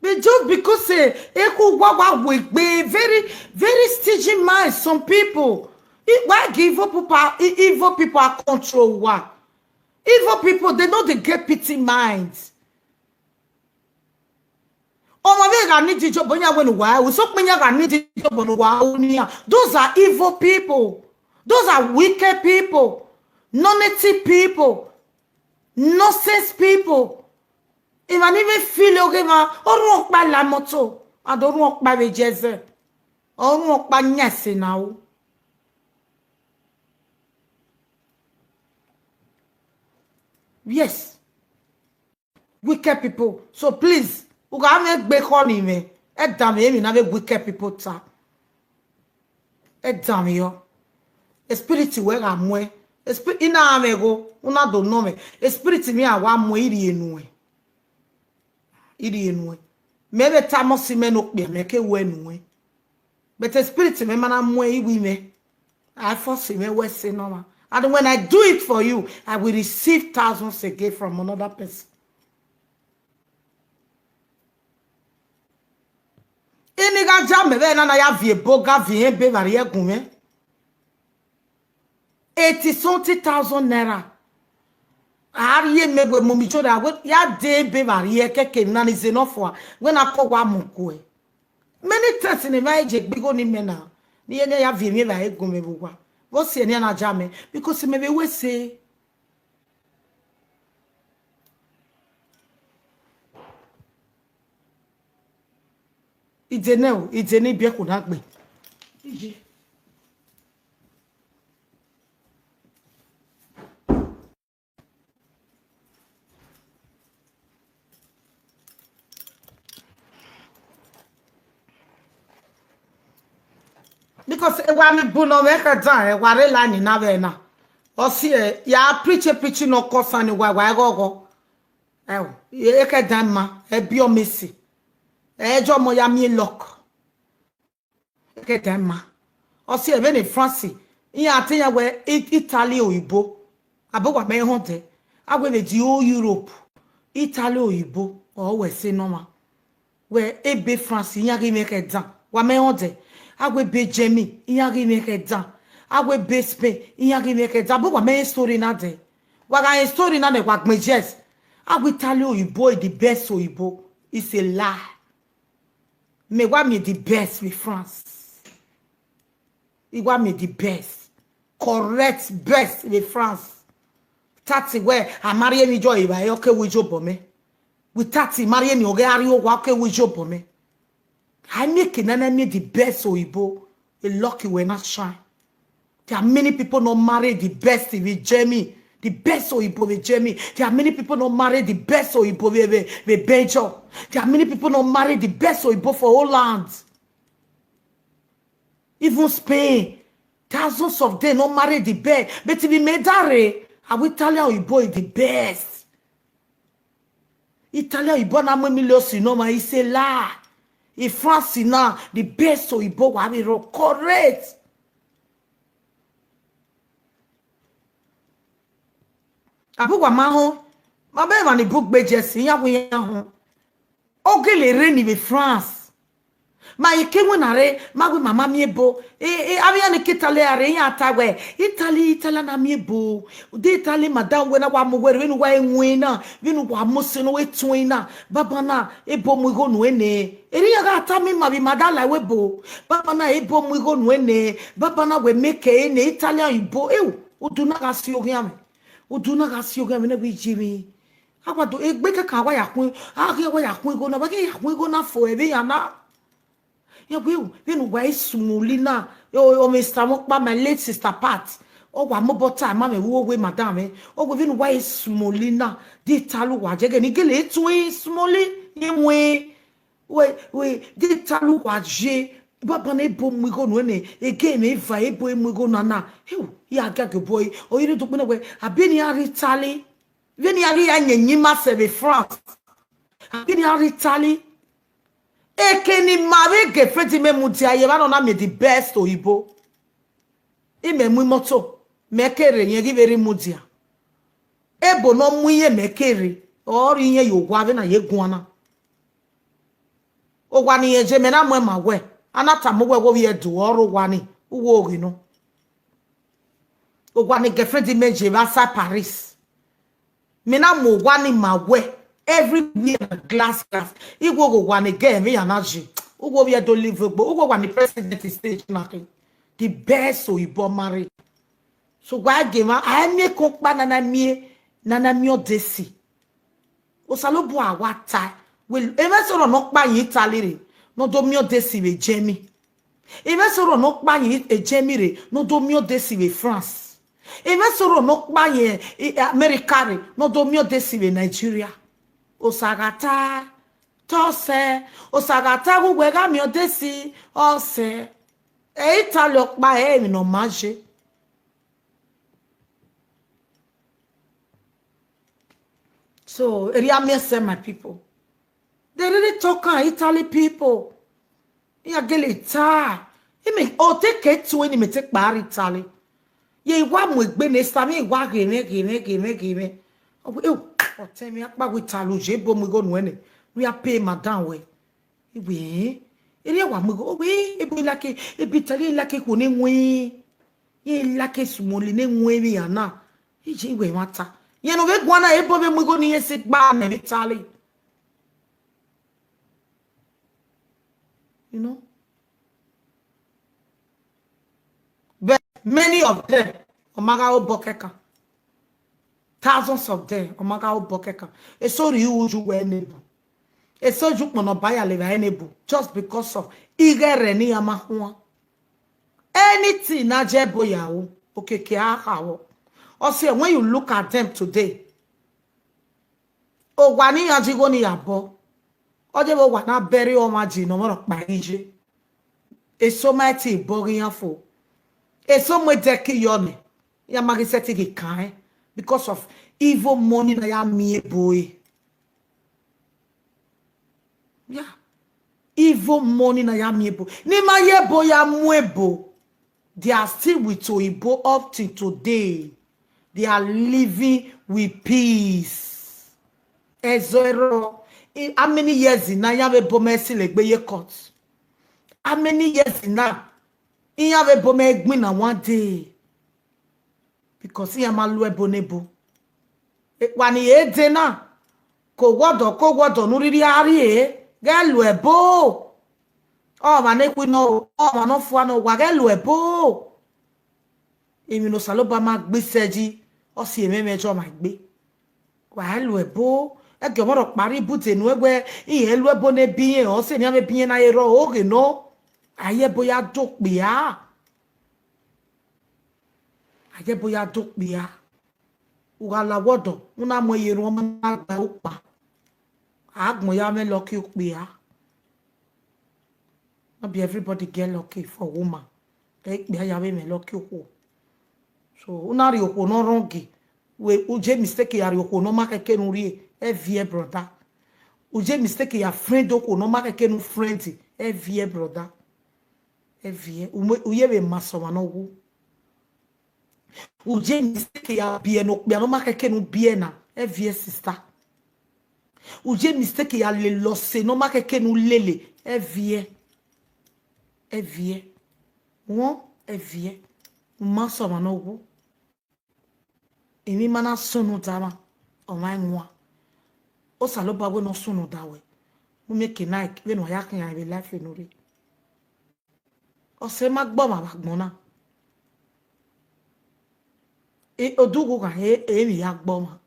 But just because, eh, ekhu wa wa wegbe, very, very stingy mind, some people. I, why give evil people, e-, evil people a control wa? Evil people, they know they get pity minds. Ọmọ vbe gha need iyobọ, iran wẹẹ ne uwa ru, sokpan iran gha need iyobọ ne uwa ru ne iran. Those are evil people. Those are wicked people. Naughty people. Nonsense people. Emwa ni vbe feel oghe emwa, ọ rhunmwuda ọkpa la motor, and ọ rhunmwuda ọkpa vbe ye ẹzẹ. Ọ rhunmwuda ọkpa yan ẹse na ru. Yes. Wicked people. So please, u gha mwẹ egbe ekhọe ne imẹ, ẹ danmwehọ emwi ne avbe wicked people ta. Ẹ danmwehọ. Spirit wẹ gha muẹn. Spi-, I na mwẹ igho, u na do nọ mwẹ. Spirit mwẹ a wa muẹn, I rhie nuẹn. I rhie nuẹn. Mẹ vbe tama ọse mẹ ne okpia, mẹ ke wẹ nuẹn. But spirit mwẹ ma na muẹn iwi mwẹ. I force mwẹ wẹ ẹse ne ọmwa. And when I do it for you, I will receive thousands again from another person. Eni gha ja mẹ vbe na na ya viọ ebo ga viọ irẹn ebe vbe arriẹgun mwẹ. Eighty something thousand naira. A rhie mẹ wẹ mummy Joy ra wẹ ya de ebe vbe arriẹ kẹkẹ emwi na ni zẹ ne ọ fua, wẹ na kọ wa mu guẹ. Many times ne emwa je gbe igho ne imẹ na, ne iran ya viọ emwi evbare gun mwẹ vbe owa. Vbe ọ si ẹre ne iran na ja mẹ, because mẹ vbe wẹ ẹse. Ide nẹ o, ide ne ibiẹku na gbe. Ije. Because ewa ni bu nọ mwẹ khẹ dan, ewa rre la ni na vbe na. Ọ si ẹ, ya preach preach nọ kọ san ni wa wa ẹghọghọ. Ẹo, ekhẹ dan ma, ẹ biẹ ọmọ esi. Ẹ jọ ọmọ ya miẹn luck. Ekhẹ dan ma. Ọ si ẹ vbene France, iran te iran wẹ I-, Italy oyibo. Abo wa mẹ họn dẹ. A wẹ vbe the whole Europe, Italy oyibo, ọ wẹ ẹse ne ọmwa. Wẹ ebe France, iran ghi mwẹ ekhẹ dan. Wa mẹ họn dẹ. A wẹ ebe Germany, iran ghi mwẹ ekhẹ dan. A wẹ ebe Spain, iran ghi mwẹ ekhẹ dan. Abo wa mẹ rẹn story na dẹ. Wa gha rẹn story na nẹ, wa gbẹn yes. A wẹ Italy oyibo is the best oyibo. It's a lie. Mẹ wa miẹn the best with France. I wa miẹn the best. Correct best with France. Tati wẹ, a ma rhie emwi jọ evbare, ọ ke wu iyobọ mẹ. With tati, ma rhie emwi ọghe a rrie owa, ọ ke wu iyobọ mẹ. I make na na miẹn the best oyibo. A lucky wẹ na shine. There are many people not married the best in Germany. The best oyibo in Germany. There are many people not married the best oyibo in, in, in Belgium. There are many people not married the best oyibo for Holland. Even Spain. Thousands of them not married the best. But if you made that, I will tell you, oyibo is the best. Italy oyibo na mu emiliosi ne ọmwa, it's a lie. In France na, the best oyibo wa vbe rọ correct. Abo wa ma họn, ma bẹ emwa ni bugbe Jesi, iran wẹ iran họn. Ọ gele rre ni vbe France. Ma i ke wẹ na rre, ma wẹ ma ma miẹn ebo. E, e, avbe iran ni ke Italy a rre, iran ta wẹ, Italy, Italy na miẹn ebo. De Italy madam wẹ na wa mu wẹ rre, vbene uwa i winna na, vbene uwa mu ose ne ọ wẹ tuẹn na, baba na, ebo mu igho nuẹn nẹ. Erriọ iran gha tama ima vbe ima da la ẹvbo ebo. Baba na, ebo mu igho nuẹn nẹ. Baba na, wẹ make ẹre nẹ, Italian oyibo. Ewu, udu na gha si oghian mwẹ. Udu na gha si oghian mwẹ ne wẹ iye mwẹ. A wa do, egbe kẹkan a wa ya khuẹn, a ghi wa ya khuẹn igho na, wa ghi ya khuẹn igho na fo ẹvbo iran na. Iran wẹ, vbene uwa i small na, ọ, ọ, Mister Mokpa, my late sister Pat, ọ wa mobọ ta ma mwẹ vbe uwu owa madam mwẹ. Ọ wẹ vbene uwa i small na, de Italy uwa jẹ ghe ne I gele tuẹn small ye wẹn. Wẹ, wẹ, de Italy uwa ye, baba na, ebo mu igho nuẹn nẹ, ege mwẹ eva ebo mu igho na na. Ewu, I gha giagia obọ ẹre, ọ i rre do kpe na wẹ, a beni a rre Italy. Vbene iran ghi ya yẹn yin ima sẹ vbe France, a beni iran rre Italy. Eke ne ima vbe girlfriend mwẹ mudia ye, emwa nọ na miẹn the best oyibo. Imẹ mu imoto, mẹ ke rre, irẹn ghi vbe rre mudia. Ebo ne ọ mu irẹn mẹ ke rre, ọ rhie irẹn ye owa vbene a ye guan na. Owa ni irẹn ye, mẹ na muẹn ma wẹ, a na tama uwẹ wẹ ovbi Ẹdo ọre owa ni, uwu oghe nọ. Owa ne girlfriend mwẹ ye vbe outside Paris. Mẹ na mu owa ni ma wẹ, everywhere na glass, glass. Igho owa ne girl mwẹ ya na ye. Uwu ovbi Ẹdo live egbe, uwu owa ni president stage na khin. The best oyibo marry. So wa gie emwa, a i miẹn eke ọkpa ne a na miẹn, ne a na miẹn ọdesi. Osanobua wa ta, wẹ, emwa eso rọ ne ọ kpa yin Italy rre, ne ọ do miẹn ọdesi vbe Germany. Emwa eso rọ ne ọ kpa yin Germany rre, ne ọ do miẹn ọdesi vbe France. Emwa eso rọ ne ọ kpa yin, eh, America rre, ne ọ do miẹn ọdesi vbe Nigeria. Osa gha ta, te ọ sẹ, Osa gha ta ghe uwẹ gha miẹn ọdesi, ọ sẹ. E Italy ọkpa ẹre emwi ne ọ ma ye. So, erriọ miẹn sẹ, my people. They really talk am, Italy people. Iran gele ta. Imẹ, ọ te ke tuẹn ne imẹ te kpa rre Italy. Ye I wa mu egbe ne Esther, I wa ghe mwẹ, ghe mwẹ, ghe mwẹ, ghe mwẹ. Ọ wẹ, ewu, ọtẹn mwẹ, akpawẹ Italy, ye ebo mu igho nuẹn nẹ, ne u ya pay madam wẹ. I wẹ, erriọ wa mu igho, ọ wẹ, ebo I like, ebo Italy I like ikhuo ne wẹn, I like small ne wẹn vbe iran na. Iye, I wẹ emwa ta. Irẹn ne ọ vbe guan na, ebo vbe mu igho ne irẹn sẹ gba nẹ vbe Italy. You know? But many of them, ọ ma gha obọ kẹkan. Thousands of them, ọ ma gha obọ kẹkan. Eso rhie uwu ye uwu Enebu. Eso ye ukpọn ne ọ ba ya levba Enebu, just because of ighẹrhẹ ne iran ma khuan. Anything ne a ye ebo ya ru, okiekie a kha vbọ. Ọ sẹ, when you look at them today, owa ne iran ye igho ni ya bọ, ọ ye vbe owa na bẹrẹ ọmwa ji ne ọmwa rhọkpa ghi ye. Eso ma te bọ ghe iran fo. Eso mu edẹki yọ nẹ, iran ma ghi sẹtin ghi kan ẹn because of evil money ne a ya miẹn ebo ẹre. Yeah. Evil money ne a ya miẹn ebo. Ne ima ye ebo ya mu ebo. They are still with oyibo up till today. They are living with peace. Ẹzọ ẹrọ, i, how many years na iran vbe ebo mẹ silo egbe ye court? How many years na iran vbe ebo mẹ gbinna one day? Because iran ma lu ẹbo ne ebo. Wa ni e de na, ke owọdọ ke owọdọ ne u rhirhi a rrie, ghẹ lu ẹbo. Ọmwa ne khui nọ, ọmwa ne ọ fua nọ, wa ghẹ lu ẹbo. Emwi ne Osanobua ma gbe isẹ yi, ọ si mwẹ mwẹ jọ ma egbe. Wa ghẹ lu ẹbo, ẹgiẹ ọmwa rhọkpa rhie ibude nuẹn wẹ, irẹn lu ẹbo ne bi irẹn, ọ sẹ ne iran vbe bi irẹn na ye rrọọ, oghe nọ, a ye ẹbo ya do okpia. A ye ẹbo ya do okpia. U gha la wọdọ, u na mu ẹre ye erhunmwu, ọ ma na gba ukpa. Agbọn ya mwẹ lucky okpia. No be everybody get lucky for woman. Ẹ ikpia ya vbe mwẹ lucky okhuo. So, u na rhie okhuo ne ọ rhọngiẹ. Wẹ, u je mistake ya rhie okhuo ne ọ ma khẹke ne u rhie, ẹ viẹ, brother. U je mistake ya friend okhuo ne ọ ma khẹke ne u friend, ẹ viẹ, brother. Ẹ viẹ, u mo-, u ye vbe ma sẹ ọmwa ne ọ wu. U je mistake ya biẹ ne okpia ne ọ ma khẹke ne u biẹ na, ẹ viẹ, sister. U je mistake ya lele ọse ne ọ ma khẹke ne u lele, ẹ viẹ. Ẹviẹ, wọn ẹviẹ, u ma sẹ ọmwa ne ọ wu. Emwi ma na sunu da mwa, ọmwa i wan. Osanobua wẹ ne ọ sunu da wẹ, ne u miẹn eke na vbene wa ya khian vbe life ne u rre. Ọsẹ ma gbe ọmwa vbe agbọn na. Odughu gha he emwi ya gbe ọmwa.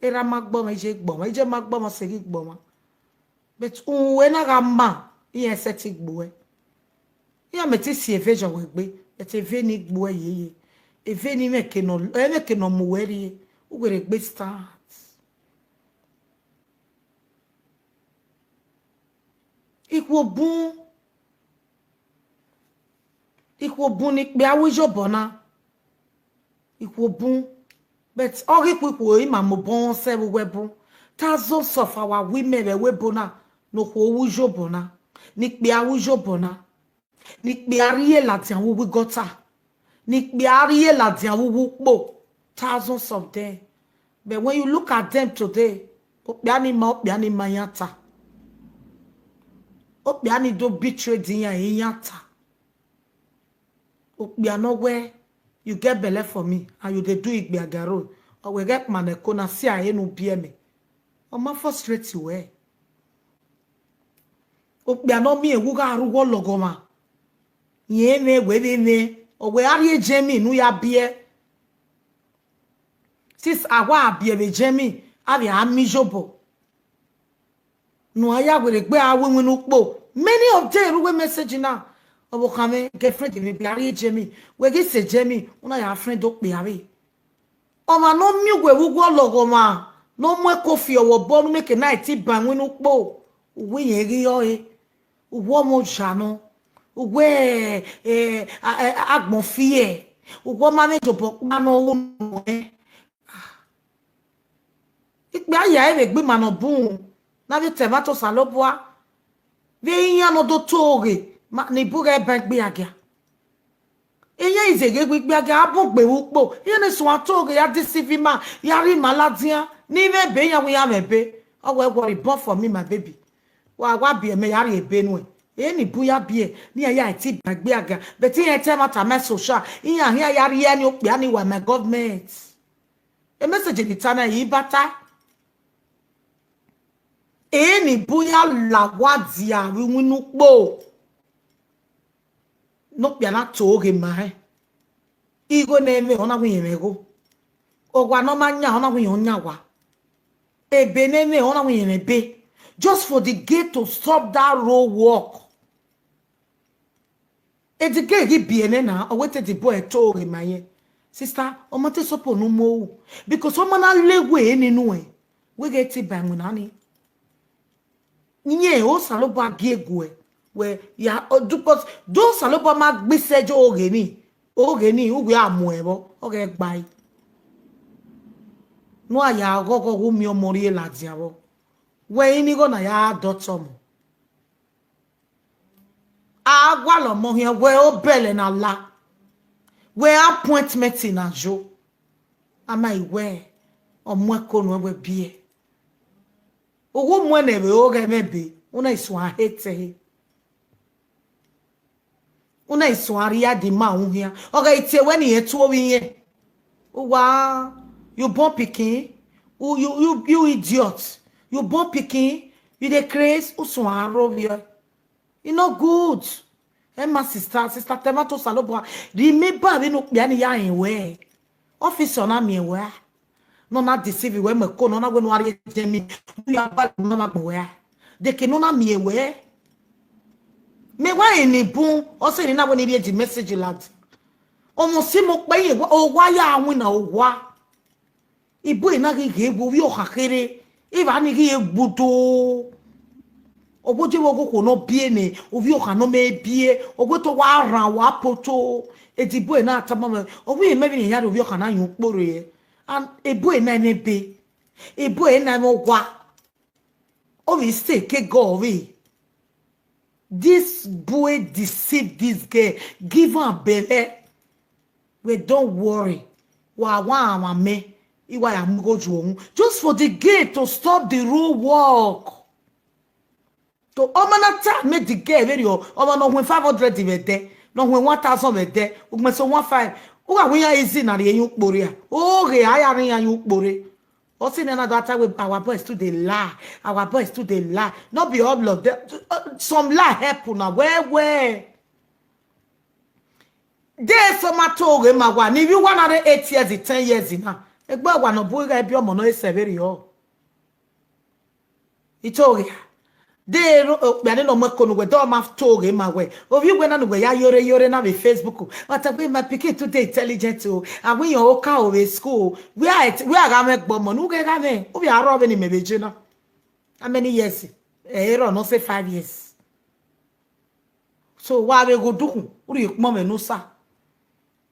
Erha ma gbe ọmwa, iye gbe ọmwa, iye ma gbe ọmwa, ọse ghi gbe ọmwa. But uhunmwu na gha ma, iran sẹtin gbe uẹ. Iran mẹ te si eve yọ wẹ gbe, but eve ni gbe uẹ yeye. Eve ni mwẹ eke nọ, ẹ mwẹ eke ne ọ mu uẹ rrie, u wẹ rhe gbe start. Ikhuo bun, ikhuo bun ne ikpia ru iyobọ na. Ikhuo bun, but ọ ghi khuikhuo ima mobọ sẹ vbe uwu ẹbun. Thousands of our women vbe ẹvbo ebo na, ne okhuo ru iyobọ na, ne ikpia ru iyobọ na, ne ikpia rhie ladian vbe uwu igọta, ne ikpia rhie ladian vbe uwu ukpo. Thousands of them. But when you look at them today, okpia ni ma, okpia ni ma iran ta. Okpia ni do betray iran, iran ta. Okpia nọ wẹ, you get belle for me and you dey do igbiagaro. Ọ wẹ ghẹ kpama ne ẹko na si aro ne u biẹ mẹ. Ọ ma frustrate wẹ. Okpia nọ miẹn wẹ u gha rre uwu ọlọghọmwa. Rẹn mwẹ wẹ vbe mwẹ, ọ wẹ a rrie Germany ne u ya biẹ. Since a wa biẹ vbe Germany, avbe a miẹn iyobọ. Ne uwa ya werriegbe a ru iwinna ukpo. Many of them ru uwu message na. Ọvbokhan mwẹ girlfriend mwẹ be a rrie Germany. Wẹ ghi sẹ Germany, u na ya friend okpia vbe. Ọmwa ne ọ miẹn uwẹ vbe uwu ọlọghọmwa, ne ọ mu ẹko fi ọvbọ ne u miẹn eke na i te ba iwinna ukpo, uwu irẹn ghi ọre, uwu ọmọ oya nọ, uwu, eh, a, a, agbọn fiẹ, uwu ọ ma mwẹ dobọ ọkpa ne ọ ru nuẹn. Ikpia ya ẹre vbe gbe ima ne ọ bun, ne a vbe ta ẹmwata Osanobua, vbe iran ne ọ do to ghe, ma, ne ibu ghẹ ban igbiagia. Iran i zeghe gbe igbiagia, a bun gbe vbe ukpo, iran ne suẹn to ghe ya deceive ima, ya rhie ima ladian, ne I mwẹ ebe, iran wẹ iran mwẹ ebe. Ọ wẹ, worry born for me, my baby. Wa, wa biẹ mẹ ya rrie ebe nuẹn. Eni bun ya biẹ, ne iran ya i te ban igbiagia, but iran i ta ẹmwata ma social, iran khian ya rhie ne okpia ni wa ma government. E message ni ta na, I ba ta. Eni bun ya la owa dia vbe iwinna ukpo. Ne okpia na to ghe ma rẹn. Igho ne ẹ mwẹ, ọ na wẹ irẹn mwẹ igho. Owa ne ọ ma yan, ọ na wẹ irẹn ọ yan owa. Ebe ne ẹ mwẹ, ọ na wẹ irẹn mwẹ ebe. Just for the gate to stop that road work. Edike ghi biẹ nẹ na, ọ wẹ te the boy to ghe ma irẹn. Sister, ọ ma te suppose ne u mu ohu. Because ọ ma na le wẹ eni nuẹn, wẹ ghẹ te ba iwinna ni. Yẹn Osanobua gie guẹ, wẹ ya, ọ, du, 'cause do Osanobua ma gbe isẹ ye oghe ni, oghe ni, uwẹ a mu ẹvbo, ọ ghẹ gba ẹe. Ne uwa ya ghọghọ ghẹ miẹn ọmọ rhie ladian vbọ. Wẹ i ni igho na ya dọtọ ọmọ. A gualọ ọmọ khian wẹ obẹlẹ na la, wẹ appointment na yo. A ma i wẹ, ọ mu ẹko nuẹn wẹ biẹ. Uwu muẹn nẹ vbe oghẹ mwẹ ebe, u na i suẹn hate ẹre. U na i suẹn rhie adima uhia. Ọ ghẹ i tie wẹ ne irẹn tuẹ ovbi irẹn. Uwa, you born pikin, you, you, you, you idiot. You born pikin, you dey craze, u suẹn aro vbiẹ. E no good. Ẹ ma sister, sister, ta ẹmwata Osanobua. Remember vbene okpia ni ya rẹn wẹ. Officer na miẹn wẹ a. Ne ọ na deceive wẹ mu ẹko ne ọ na wẹ ne u gha rrie Germany, u ya ba ne ọ na vbe agbọn wẹ a. Deke ne ọ na miẹn wẹ. Mẹ wa rẹn ni bun, ọ sẹ ne na wẹ ne I rhie the message lad. Ọmọ si mẹ okpẹ ye, owa ya winna owa. Ibo na ghi ghe vbe ovbi ọkhan kherhe, evba ni ghi gbudo. Ọ wẹ ọ je vbe ọghe okhuo ne ọ biẹ nẹ, ovbi ọkhan ne ọ mẹ biẹ, ọ wẹ te ọ wa rhan wa poto. Edibo na tama mwẹ, ọ wẹ imẹ vbe ne ya rhie ovbi ọkhan na yan ukpo rre. And ebo na ẹmwẹ ebe, ebo na ẹmwẹ owa. Ọ vbe se ke gọ vbe. This boy deceive this girl, give am belle. Well, don't worry. Wa wa ama me. Iwa ya mu igho ju ohun. Just for the gate to stop the road work. So, ọmọ na ta mẹ digi vberriọ, ọmọ ne ọ huẹn five hundred vbe ẹdẹ, ne ọ huẹn one thousand vbe ẹdẹ, ugbẹn so one five. U gha wẹ iran easy na rhie ye ukpo rre a? Oghe a ya rhie iran ye ukpo rre. Ọ sẹ nẹ na do ta wẹ, our boys too dey lie, our boys too dey lie. No be all of them. Some lie happen na, wẹ wẹ. De eso ma to oghe ma wa, ne ivbi uwa na rre eight years, ten years na. Egbe wa ne ọ bu ighe ẹbe ọmọ nọ, e sẹ vberriọ. I to oghe a. De ro, okpia ni nọ mu ẹko ne uwẹ, de ọ ma to oghe ma wẹ. Ovbi uwẹ na ne uwẹ ya yore yore na vbe Facebook. Wa ta wẹ, my pikin too dey intelligent o. A wẹ iran oka o vbe school o. Where a, where a gha mwẹ gbe ọmọ, ne u ghẹ gha mwẹ. U vbe a rrọọ vbene imẹ vbe je na. How many years? Ẹ i rrọọ nọ sẹ five years. So, wa vbe ghe odukhunmwu, u rhie ukpọn mwẹ ne Osa.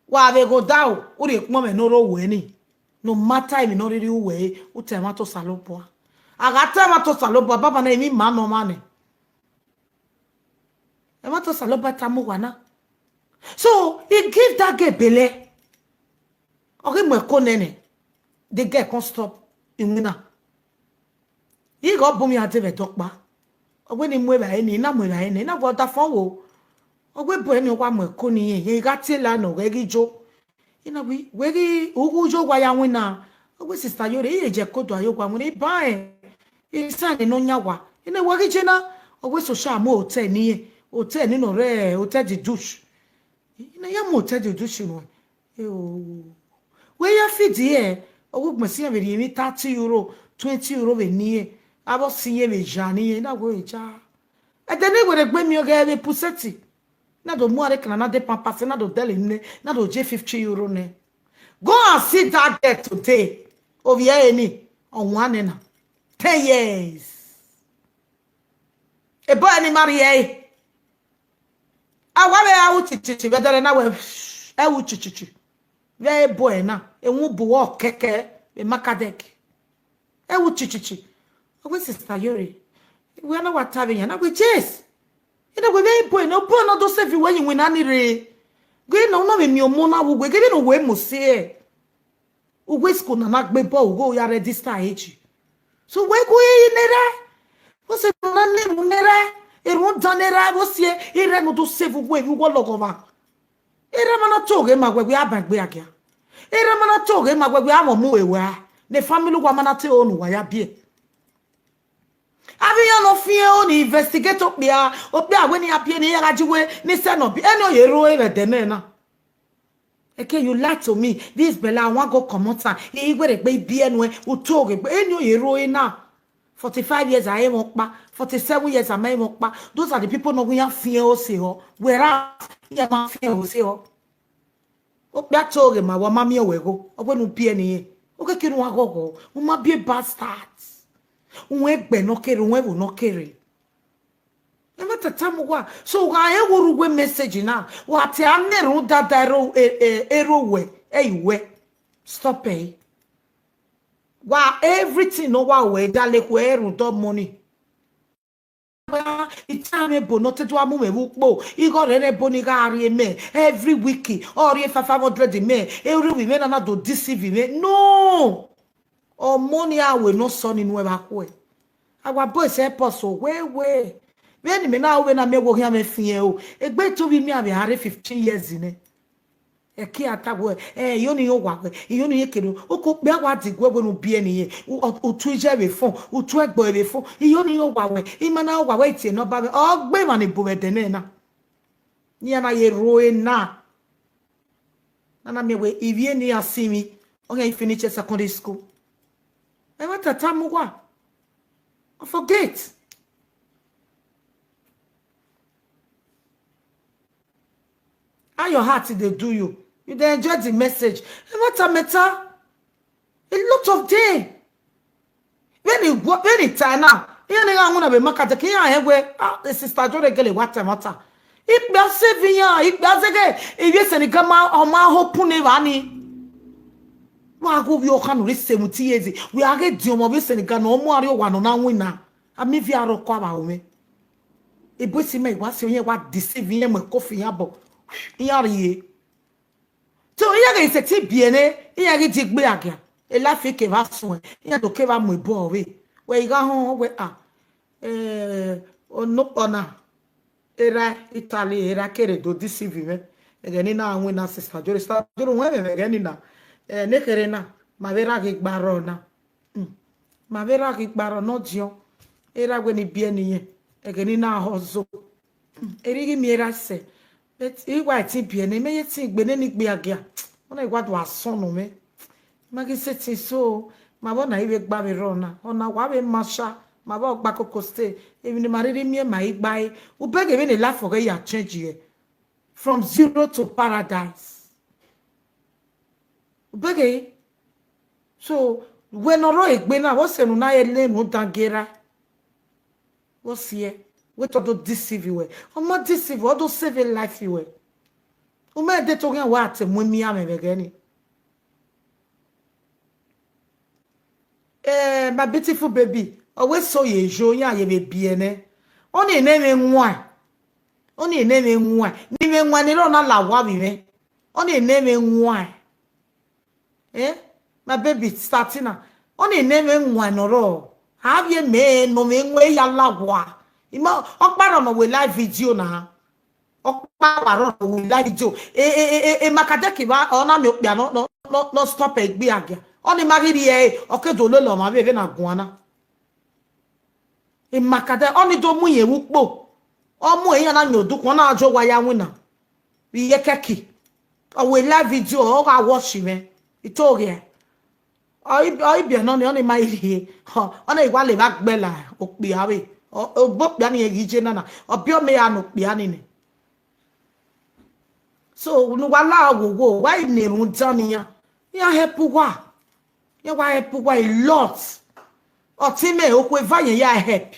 Wa vbe ghe odaro, u rhie ukpọn mwẹ ne ọ rre owẹ ni. No matter emwi ne ọ rhirhi ru uwẹ re, u ta ẹmwata Osanobua. A gha ta ẹmwata Osanobua, baba na emwi ima ne ọmwa nẹ. Ẹmwata Osanobua tama uwa na. So, he give that girl belle. Ọ ghi mu ẹko nẹ nẹ, the girl come stop iwinna. Ighe ọ bun mwẹ a dee vbe ẹdẹ ọkpa. Ọ wẹ ne I mu evbare ni, I na mu evbare nẹ, I na wẹ ọdafẹn wo. Ọ wẹ ebo ẹre ni ọ wa mu ẹko ne irẹn, irẹn gha tie la ne ọ ghẹ ghi jo. I na wẹ, wẹ ghi, u ghi yo owa ya winna. Ọ wẹ sister Yore, I ye je ẹko do a ye owa winna, I ba rẹn. I sa ne nọ yan owa. I na wẹ ghi je na, ọ wẹ social mu hotel ne irẹn, hotel ni nọ rre hotel de douche. I na ya mu hotel de douche nuẹn. Eo. Wẹ ya feed ẹre, ọ wẹ ugbẹn sẹ irẹn vbe rhie emwi thirty euro, twenty euro vbe ne irẹn, avbe ọ sẹ irẹn vbe ya ne irẹn, I na wẹ ja. Ẹdẹ ne werriegbe miẹn ọghẹ vbe pusẹti. Na do mu aro ekana na de pampers, na do dẹle nẹ, na do je fifty euro nẹ. Go and see that girl today. Ovbi ẹre ni, ọ wan nẹ na. Ten years. Ebo ẹre ni ma rhie ẹre. A wa vbe a ru chichichi, vbe ẹdẹrẹ na wẹ, ẹ ru chichichi. Vbe ebo ẹre na, ewun bu ọ kẹkẹ, vbe Makadek. Ẹ ru chichichi. Ọ wẹ sister Yore. Wẹ na wa ta vbe yan, na wẹ yes. I na wẹ vbe ebo ẹre na, ebo ẹre na do save wẹ ye iwinna ni rre. Ghe na, u na vbe miẹn ọmọ na vbe uwẹ, ghe vbene uwẹ mu sẹ. Uwẹ school na na gbe ball, uwẹ ya register age. So wẹ gu ẹre ne erha. Vbọzẹ ne ọ na na erhunmwu ne erha, erhunmwu dan ne erha, vbọzẹ erha ne ọ do save uwẹ vbe uwu ọlọghọmwa. Erha ma na to oghe ma wẹ, wẹ a ban egbe a gia. Erha ma na to oghe ma wẹ, wẹ a mwẹ ọmọ uwẹ a. Ne family uwa ma na te ro ne uwa ya biẹ. Avbe iran ne ọ fian ẹro ni investigate okpia, okpia wẹ ne iran biẹ ne iran gha ji wẹ ne sẹ nọ biẹ, ẹni ọ ye roro vbe ẹdẹ nẹ na. Eke, you lie to me, this belle I wan go comot am, I wẹ rhie egbe I biẹ nuẹn, u to oghe egbe, ẹni ọ ye roro na. Forty-five years a i mwẹ ọkpa, forty-seven years a ma i mwẹ ọkpa. Those are the people ne ọ wẹ iran fian ẹro sẹ họ. Wẹ ra iran ma fian ẹro sẹ họ. Okpia to oghe ma wẹ, ọ ma miẹn wẹ igho, ọ wẹ ne u biẹ ne irẹn. Okeke ne u gha ghọghọ, u ma biẹ bastard. U wẹ ẹgbẹ ne ọ kere, u wẹ ẹvbo ne ọ kere. Ẹmwata tama uwa, so u gha rẹn wo rre uwu message na, wa te a na erhunmwu dada ero, e, e, ero wẹ, ẹ i wẹ. Stop ẹre. Wa everything ne ọ wa wẹ dale khuẹ rhunmwuda ọmọ ni. I ta mwẹ ebo ne ọ te do a mu mwẹ vbe ukpo, igho rẹ rẹ ebo ni gha rhie mẹ every week, ọ rhie five hundred mẹ, erha ovbi mwẹ na na do deceive mwẹ. No! Ọmọ ni a wẹ ne ọ sọ ni nuẹn vbe akhuẹ. Our boys help us o, wẹ wẹ. Vbene imẹ na ru vbe na miẹn wẹ okhian mwẹ fian o, egbe te ovbi mwẹ a vbe a rre fifteen years nẹ. Ẹki a ta wẹ, ẹ, iyo ni yo wa wẹ, iyo ni ye kere, oko kpia wa di guẹ wẹ ne u biẹ ne irẹn, u, u tu iye vbe fon, u tu ẹgbọ vbe fon, iyo ni yo wa wẹ, ima na wa wẹ, i tie ne ọ ba mwẹ, ọ gbe emwa ni bu vbe ẹdẹ nẹ na. Iran na ye roro na. Na na miẹn wẹ ivie ne iran sinmwi, ọ khian finish secondary school. Ẹmwata tama uwa. I forget. How your heart dey do you? You dey enjoy the message. Ẹmwata mẹta. A lot of them. Vbene I gu, vbene I ta na, iran ni gha winna vbe Makadek, iran rẹn wẹ, ah, the sister Jore gele wa ta ẹmwata. Ikpia save iran, ikpia zẹghẹ, ivbi Senegal ma, ọ ma hope ne evba ni. Wa ghe ovbi ọkhan ne ọ rre seventy years, wẹ a ghe diọn ọmọ vbe Senegal ne ọ mu arriọ owa ne ọ na winna. A miẹn ivbi arọkọ avbe aro mwẹ. Ebo esi ma i wa si, iran wa deceive, iran mu ẹko fi iran bọ, iran rhie. So, iran ghe sẹtin biẹ nẹ, iran ghi die egbe a gia, e life kevbe a suẹn, iran do kevbe a mu ebo ọvbe. Wẹ i gha họn wẹ, ah, eh, Onukpọ na, erha Italy, erha kere do deceive mwẹ. Ẹghẹ ne I na winna, sister Joro, sister Joro, wẹ mwẹ ẹghẹ ni na. Eh, ne kherhe na, ma vbe rha ghi gba rrọọ na. Mm. Ma vbe rha ghi gba rrọọ ne ọdiọn. Erha wẹ ne I biẹ ne irẹn, ẹghẹ ne I na họzọ. Mm. Erha I ghi miẹn erha sẹ. But I wa ẹtin biẹ nẹ, mẹ ye ẹtin gbe nene igbe agia. Ọna I wa do asọn nọ mwẹ. Ma ghi sẹtin so, ma vbe ọna I vbe gba vbe rrọọ na, ọna wa vbe ma sha, ma vbe ọgba koko ste, emwi ne ma rhirhi miẹn ma i gba ẹre, ubẹghe vbene life ọghẹ ya change yẹ, from zero to paradise. Ubẹghe, so, wẹ ne ọ rrọọ egbe na, vbọzẹ ne u na re ne unu dan gie erha? Vbọzẹ, wẹ te ọ do deceive wẹ, ọ ma deceive wẹ, ọ do save life wẹ. U ma de to khian wa te mu emianmwẹ vbe ẹghẹ ni. Eh, my beautiful baby, ọ wẹ so ye yo, iran ye vbe biẹ nẹ. Ọni ne mwẹ wan, ọni ne mwẹ wan, ne I mwẹ wan ne erha na la owa vbe mwẹ. Ọni ne mwẹ wan. Eh, my baby Statina, ọni ne mwẹ wan ne ọ rrọọ. A vbe mẹ ne ọ mwẹ wan ya la owa. I ma, ọkpa rọ ne ọ wẹ live video na. Ọkpa wa rọ ne ọ wẹ live video. E, e, e, e, Makadeki va, ọ na miẹn okpia nọ, nọ, nọ, nọ stop egbe agia. Ọni ma ghi rhie ẹre, ọ ke do lele ọmwa vbe, vbe na guan na. Emakadẹ, ọni do mu irẹn vbe ukpo. Ọ mu iran na yan odukhunmwu, ọ na jọ owa ya winna vbe iyeke ẹki. Ọ wẹ live video, ọ gha watch mwẹ. I to ghiẹ. Ọ i, ọ i biẹ nọ ni, ọni ma i rhie. Ọ, ọna i wa lele evba gbẹla okpia vbe. Ọ, obọ okpia ni rẹn ghi je na na. Ọ biẹ ọmọ iran ne okpia ni nẹ. So, ne uwa la wo wo, wa i ne rhunmwuda ne iran. Iran help uwa. Iran wa help uwa a lot. Ọtẹn mwẹ, okhuo eva yẹn ya help.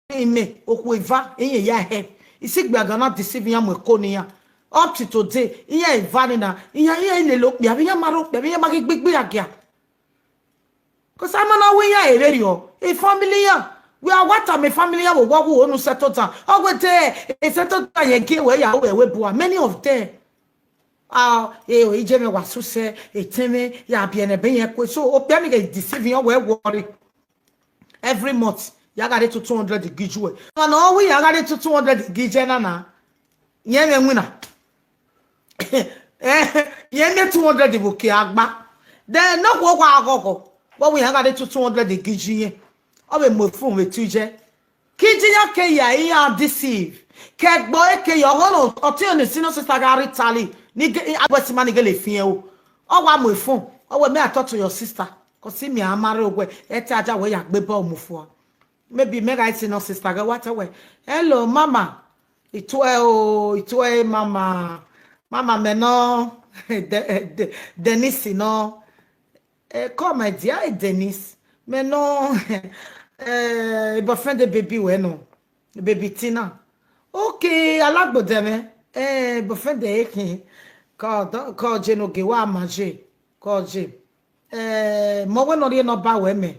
Imẹ, okhuo eva, iran ya help. Isigbe a gha na deceive iran mu ẹko ne iran. Up to today, iran eva ni na, iran, iran i lele okpia vbe, iran ma rre okpia vbe, iran ma ghi gbe igbe agia. 'Cause a ma na wẹ iran ere rriọ, e family iran, wẹ a wa tama e family iran vbe owa ọghe unu settle down. Ọ wẹ te e settle down yẹn gie wẹ ya ru ẹvbo ebua, many of them. Ah, eh, ije mwẹ wa suse, etẹn mwẹ ya biẹ ne ẹbe yẹn kue. So, okpia ni ghe deceive iran, wẹ worry. Every month, ya gha rhie two hundred gi ju ẹ. Ọmwa ne ọ wẹ ya gha rhie two hundred gi je na na, yẹn mwẹ winna. Eh, yẹn miẹn two hundred vbe okpia gba. Then, ne okhuo wa ghọghọ, vbe ọ wẹ ya gha rhie two hundred gi ju yẹn. Ọ vbe mu efun vbe tu je. Kidie iran ke ya iran deceive. Ke ẹgbẹe ke ya ọghọ ne ọtẹn ne senior sister gha rre Italy, ni ge, a wẹ si ma ni gele fiẹn o. Ọ wa mu efun, ọ wẹ, may I talk to your sister? 'Cause imẹ a ma rre owẹ, ẹ te a ja wẹ ya gbe ball mu fua. Maybe mẹ gha senior sister gha wa tẹ wẹ, "Hello, mama." Ituẹ o, ituẹ mama. Mama mẹ nọ, De-, De-, Denise nọ. Eh, call my dear, eh, Denise. Mẹ nọ, eh, boyfriend baby wẹ nọ. Baby Tina. Okay, Alagbodẹ mwẹ. Eh, boyfriend ekhin. Call, call je no ge wa ma je. Call je. Eh, mẹ wẹ ne ọ rhie number wẹ mẹ.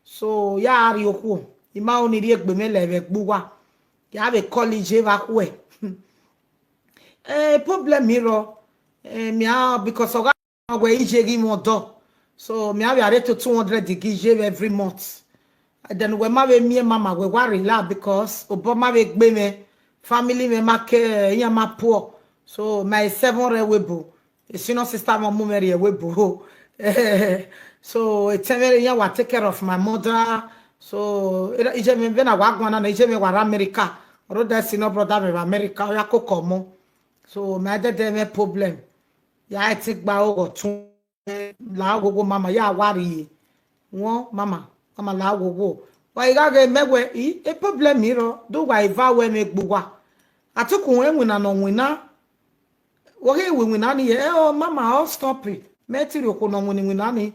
So, ya rrie okhuo. I ma ho ne I rhie egbe mwẹ lẹ vbe ẹgbẹ uwa. Ya vbe call je vbe akhuẹ. Eh, problem i rrọọ. Eh, mia, because ọ gha wẹ ije ghi mwẹ ọdọ. So, mia vbe rhie two hundred gi je vbe every month. Then wẹ ma vbe miẹn mama wẹ wa relax because obọ ma vbe gbe mwẹ, family mwẹ ma ke, iran ma poor. So, my seven rre ẹvbo ebo. E senior sister mwẹ mu mwẹ rrie ẹvbo ebo. So, etẹn mwẹ iran wa take care of my mother. So, ije mwẹ vbene a wa guan na, ije mwẹ wa rre America. Ọ rre odẹ senior brother mwẹ vbe America, ọ ya koko ọmọ. So, mẹ a dẹdẹ mwẹ problem. Ya ẹtin gba oghọ tun, la oghogho mama, ya wa rrie. Wọ, mama, mama la oghogho. Wa i gha ghe mẹ wẹ, i, e problem i rrọọ, do wa eva wẹ mwẹ gbe uwa. Atuku winna ne ọ winna, wẹ ghi winna ni, eh, oh, mama, ọ stop it. Mẹ te rhie okhuo ne ọ winna winna ni.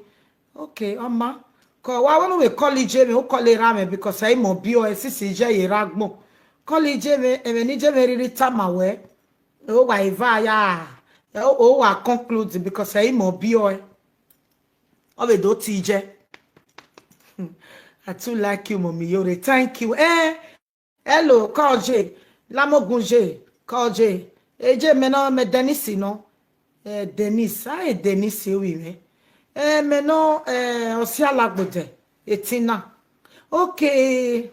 Okay, ọ ma. Kọ wa wẹ ne u vbe call ije mwẹ, u call erha mwẹ, because ẹ i mẹ ọ biẹ ọe, sisi ije ye erha agbọn. Call ije mwẹ, ẹmwẹ ne ije mwẹ rhirhi tama wẹ. O wa eva ya, o, o wa conclude because ẹ i mẹ ọ biẹ ọe. Ọ vbe do te ije. I too like you, Mommy Yore. Thank you. Eh, hello, call je. Lamogun je, call je. Eje mẹ nọ, mẹ Denise nọ. Eh, Denise, ae Denise owi mwẹ. Eh, mẹ nọ, eh, Ọsialagbodẹ, Etina. Okay.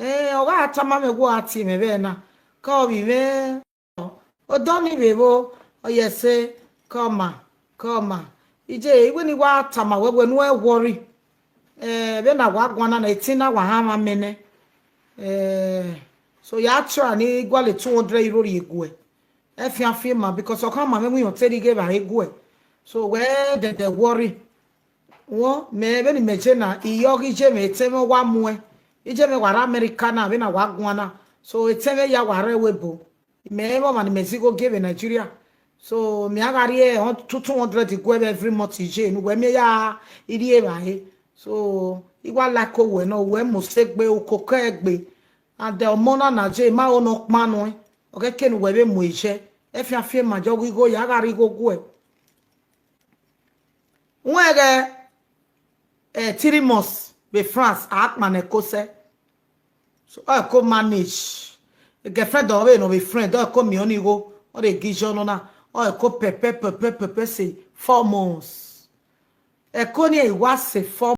Ọ gha tama mwẹ wẹẹ a tie mwẹ vbe na, ke ọ vbe mwẹ, odọ ni vbe vbo, ọ ye ẹse, ke ọ ma, ke ọ ma. Iye, I wẹ ne I wa tama wẹ, wẹ ne uwẹ worry. Vbene a wa guan na, etin na wa hanmwa mẹ nẹ. So ya try ne I gualọ two hundred euro rhie guẹ. Ẹfian fian ma, because ọ khama mwẹ iwinna te rhie ghe evbare guẹ. So wẹ dẹdẹ worry. Wọ, mẹ vbene imẹ ye na, I yọ ghe iye mwẹ etẹn mwẹ wa muẹn. Iye mwẹ wa rre America na, vbene a wa guan na. So etẹn mwẹ ya wa rre ẹvbo ebo. Imẹ i mwẹ ọmwa ne imẹ zẹ igho gie vbe Nigeria. So mẹ a gha rhie two hundred guẹ vbe every month iye, ne uwẹ miẹn ya rhie evbare. So I wa like owẹ nọ, uwẹ mose egbe, ukoko ẹgbe. And ọmọ na na ye, ma ho ne ọ kpan nuẹn, ọ ghẹ ke ne uwẹ vbe mu ye, ẹfian fian ma, jọ ghe igho ya gha rhie igho guẹ. Wẹ ghẹ three months vbe France, a kpannẹ ẹko sẹ. So ọ ẹko manage. Girlfriend ọ vbe nọ vbe friend, ọ ẹko miẹn ọnii igho, ọ rhe gie iye nọ na, ọ ẹko pẹpẹ pẹpẹ pẹpẹ say four months. Ẹko ni ẹ i wa say four